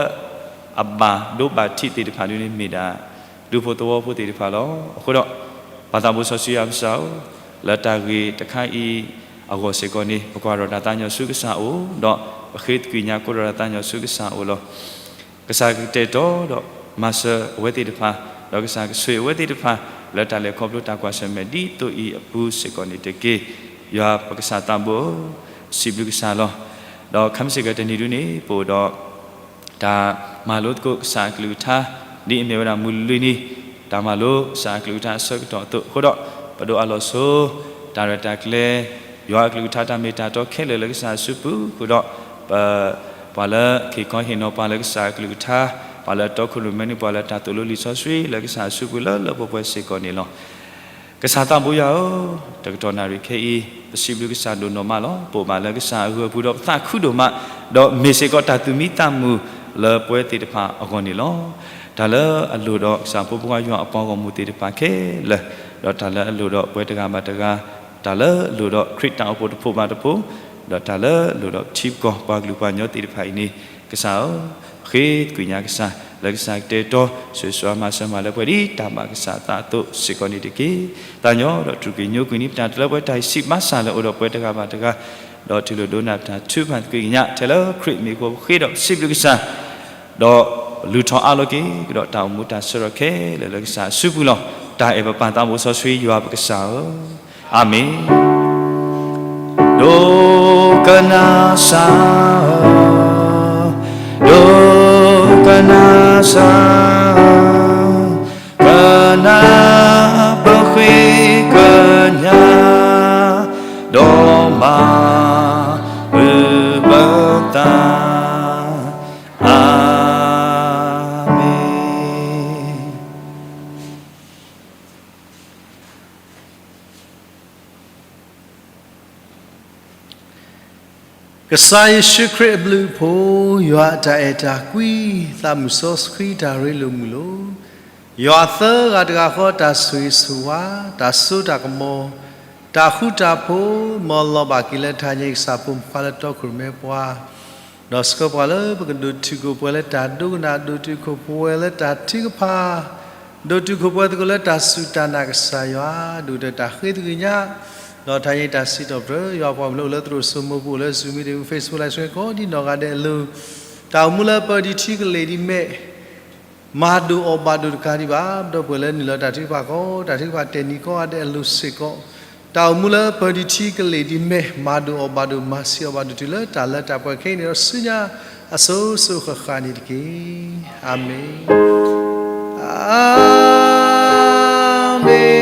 အဘၣ်ဒိဘၣ်ထံးသ့ၣ်တဖၣ်ဒ်န့ၣ်မ့ၢ်ဒၣ် ဒူဖိသဝီဖိသ့ၣ်တဖၣ်လီၤ. အဃိဒီး ပၢ်သးဘိစီဆှံယွၤပကစၢ်ဧၢ, လၢတၢ်ဂ့ၢ်တခါအံၤအဂီၢ်စ့ၢ်ကီးန့ၣ် ပကွၢ်ထီၣ်တၢ်သးကညီၤဆူကစၢ်အအိၣ်, ဒီးပဃ့သကွံာ်ညါကိးထီၣ်တၢ်သးကညီၤဆူကစၢ်အအိၣ်လီၤ. ကစၢ်ကတဲာ်တီဒီးမၤစၢၤအဝဲသ့ၣ်တဖၣ်, ဒီးကစၢ်ကဆိၣ်ဂ့ၤအဝဲသ့ၣ်တဖၣ် လၢတၢ်လဲၤခီဖျိတၢ်ကွၢ်ဆၢၣ်မဲာ်ဒ်သိးအံၤအပူၤစ့ၢ်ကီးန့ၣ်တက့ၢ်. ယွၤပကစၢ်သးဘိဧၢ, ပစံးဘျုးကစၢ်လီၤ. ဒီးခဲမုၢ်ဆ့ၣ်ကတနံၤဒုန့ၣ် ပအိၣ်ဒီး တၢ်မၤလိသကိးကစၢ်အကလုၢ်ကထါ ဒ်အမ့ၢ်ဝဲဒၣ်မုၢ်လွံၢ်နံၤ တၢ်မၤလိကစၢ်အကလုၢ်ကထါအဆၢကတီၢ်အသိးအဃိဒီး ပဒိးအးလီၤဆိ တၢ်ရဲၣ်တၢ်ကျဲၤ ယွၤအကလုၢ်ကထါတၢ်မ့ၢ်တၢ်တီခဲလၢာ်လၢကစၢ်အစုပူၤအဃိဒီး ပ ပှၤလၢဟ့ၣ်ခီဟ့ၣ်နီၤပှၤလၢကစၢ်အကလုၢ်ကထါ ပှၤလၢအတီခိၣ်ရိၣ်မဲနုာ်ပှၤလၢတၢ်သိၣ်လိလံာ်စီဆှံလၢကစၢ်အစုပူၤလၢလၢပှဲၤပှဲၤစ့ၢ်ကီးန့ၣ်လီၤ. ကစၢ်သးဘိယွၤဧၢ, တကတီၢ်နၣ်ရံၣ်ခဲအံၤ ပစံးဘျုးကစၢ်ဒိၣ်နီၢ်မးလီၤ. ပအိၣ်ဘၣ်လၢကစၢ်အဂၢၤအပူၤဒီးပသးခုဒိၣ်မး, ဒီးမ့ၢ်စ့ၢ်ကီးတၢ်သူၣ်မံသးမုာ်လၢပဝဲသ့ၣ်တဖၣ်အဂီၢ်န့ၣ်လီၤ. တၢ်လၢအလိၣ်ဒီးကစၢ်ဖိပှၤယွၤအပှၤဂီၢ်မုၢ်သ့ၣ်တဖၣ်ခဲလၢာ်, ဒီးတၢ်လၢအလိၣ်ဒီးပဝဲတဂၤဘၣ်တဂၤ, တၢ်လၢအလိၣ်ဒီးခရံာ်တၢ်အိၣ်ဖှိၣ်တဖုဘၣ်တဖု, ဒီးတၢ်လၢအလိၣ်ဒီးထံပကီၢ်ပှၤကလုာ်ပှၤကညီသ့ၣ်တဖၣ်အံၤန့ၣ် ကစၢ်ဧၢ, ဃ့သကွံာ်ညါကစၢ် လၢကစၢ်ကတဲာ်ကတီၤ ဆိၣ်ဂ့ၤဆိၣ်ဝါမၤစၢၤမၤလၢပှဲၤဒ်တၢ်ဘၣ်ကစၢ်အသးအသိးစ့ၢ်ကီးန့ၣ်တက့ၢ်. သးညီဒီးတြူာ်က့ၤညိကွံာ်န့ၢ်ပတၢ်တုၤလၢပဝဲတၢ်အံၤ စံးဘၣ်ဆၣ်လၢအိၣ်ဒီးပဝဲတဂၤဘၣ်တဂၤ, ဒီးတူၢ်လိာ်ဒိကနၣ်ပတၢ်ထုကဖၣ်သကွံာ်ကညး ထဲလၢခရံာ်အမံၤအဃိပဃ့ဒီးပစံးဘျုးကစၢ် ဒီးလူၤထီၣ်အးလီၤက့ၤကဒီးတၢ်အိၣ်မူတၢ်ဆၢကတီၢ်ခဲလၢာ်လၢကစၢ်အစုပူၤလီၤ. တၢ်အဲၣ်ပပၢ်သးဘိစီဆှံယွၤပကစၢ်ဧၢ, အၤမ့ၣ်. ဒိကနၣ်စၢ်ဧၢ, ဒိကနၣ်စၢ်, ကနၣ်ပဃ့ကညး, ဒီးမၤဘၣ်ပသး, အၤမ့ၣ်. ကစၢ်ယ့ၣ်ၡူးခရံာ်အဘျုးအဖှိၣ်, ယွၤအတၢ်အဲၣ်တၢ်ကွံ, သးမုၢ်စီဆှံတၢ်ရ့လိာ်မုာ်လိာ်, ယွၤသၢဂၤတဂၤဃီတၢ်ဆိၣ်ဂ့ၤဆိၣ်ဝါ, တၢ်စိတၢ်ကမီၤ, တၢ်ဃူတၢ်ဖိး, မ်လီၤဘၣ်က့ၤလၢထါညါကစၢ်ဖိမုၣ်ခွါလၢတီခိၣ်ရိၣ်မဲပှၤ ဒီးဆှၢပှၤလၢပကဒိးထံၣ်ကိာ်ပှဲၤလၢတၢ်ဒိကနၣ်, ဒိးထံၣ်ကိာ်ပှဲၤလၢတၢ်ထုကဖၣ်, ဒိးထံၣ်ကိာ်ပှဲၤသကိးလၢတၢ်စူၢ်တၢ်နာ်ကစၢ်ယွၤ, ဒိၣ်ဒီးတၢ်ဃ့သကွံာ်ညါ, ဒီးထါညါတၢ်စံးထီၣ်ပတြၢၤ ယွၤပှၤကမျၢၢ်အိၣ်လၢသရိာ်စိမိပူၤ အိၣ်လၢ Zoom meeting, Facebook live stream ကိးဒံးနီၢ်ဂၤဒဲးအလိၤ, တၢ်အိၣ်မူလၢပၢဒံးထံကလ့ၢ်ဒ်မဲာ် မၤဒိၣ်အီၣ်ဘၣ်ဒိၣ်တကးဒံးဘၣ်, ဒီပုၢ်ဝဲၢ်လၢနုာ်လီၤတၢ်ထုကဖၣ်ကီး, တၢ်ထုကဖၣ်တဲာ်နံၤကိးဂၤဒဲးအလိၤစ့ၢ်ကီး, တၢ်အိၣ်မူလၢပၢဒံးထံကလ့ၢ်ဒ်မဲာ် မၤဒိၣ်အီၣ်ဘၣ်ဒိၣ် မၤဆံးအီၣ်ဘၣ်ဒိၣ်တုၤလၢတၢ်လၢတၢ်ပှဲၤခဲအံၤန့ၣ်ဒီး ဆူညါအစိၤစိၤဃၣ်ဃၣ်န့ၣ်တက့ၢ်. အၤမ့ၣ်, အၤမ့ၣ်.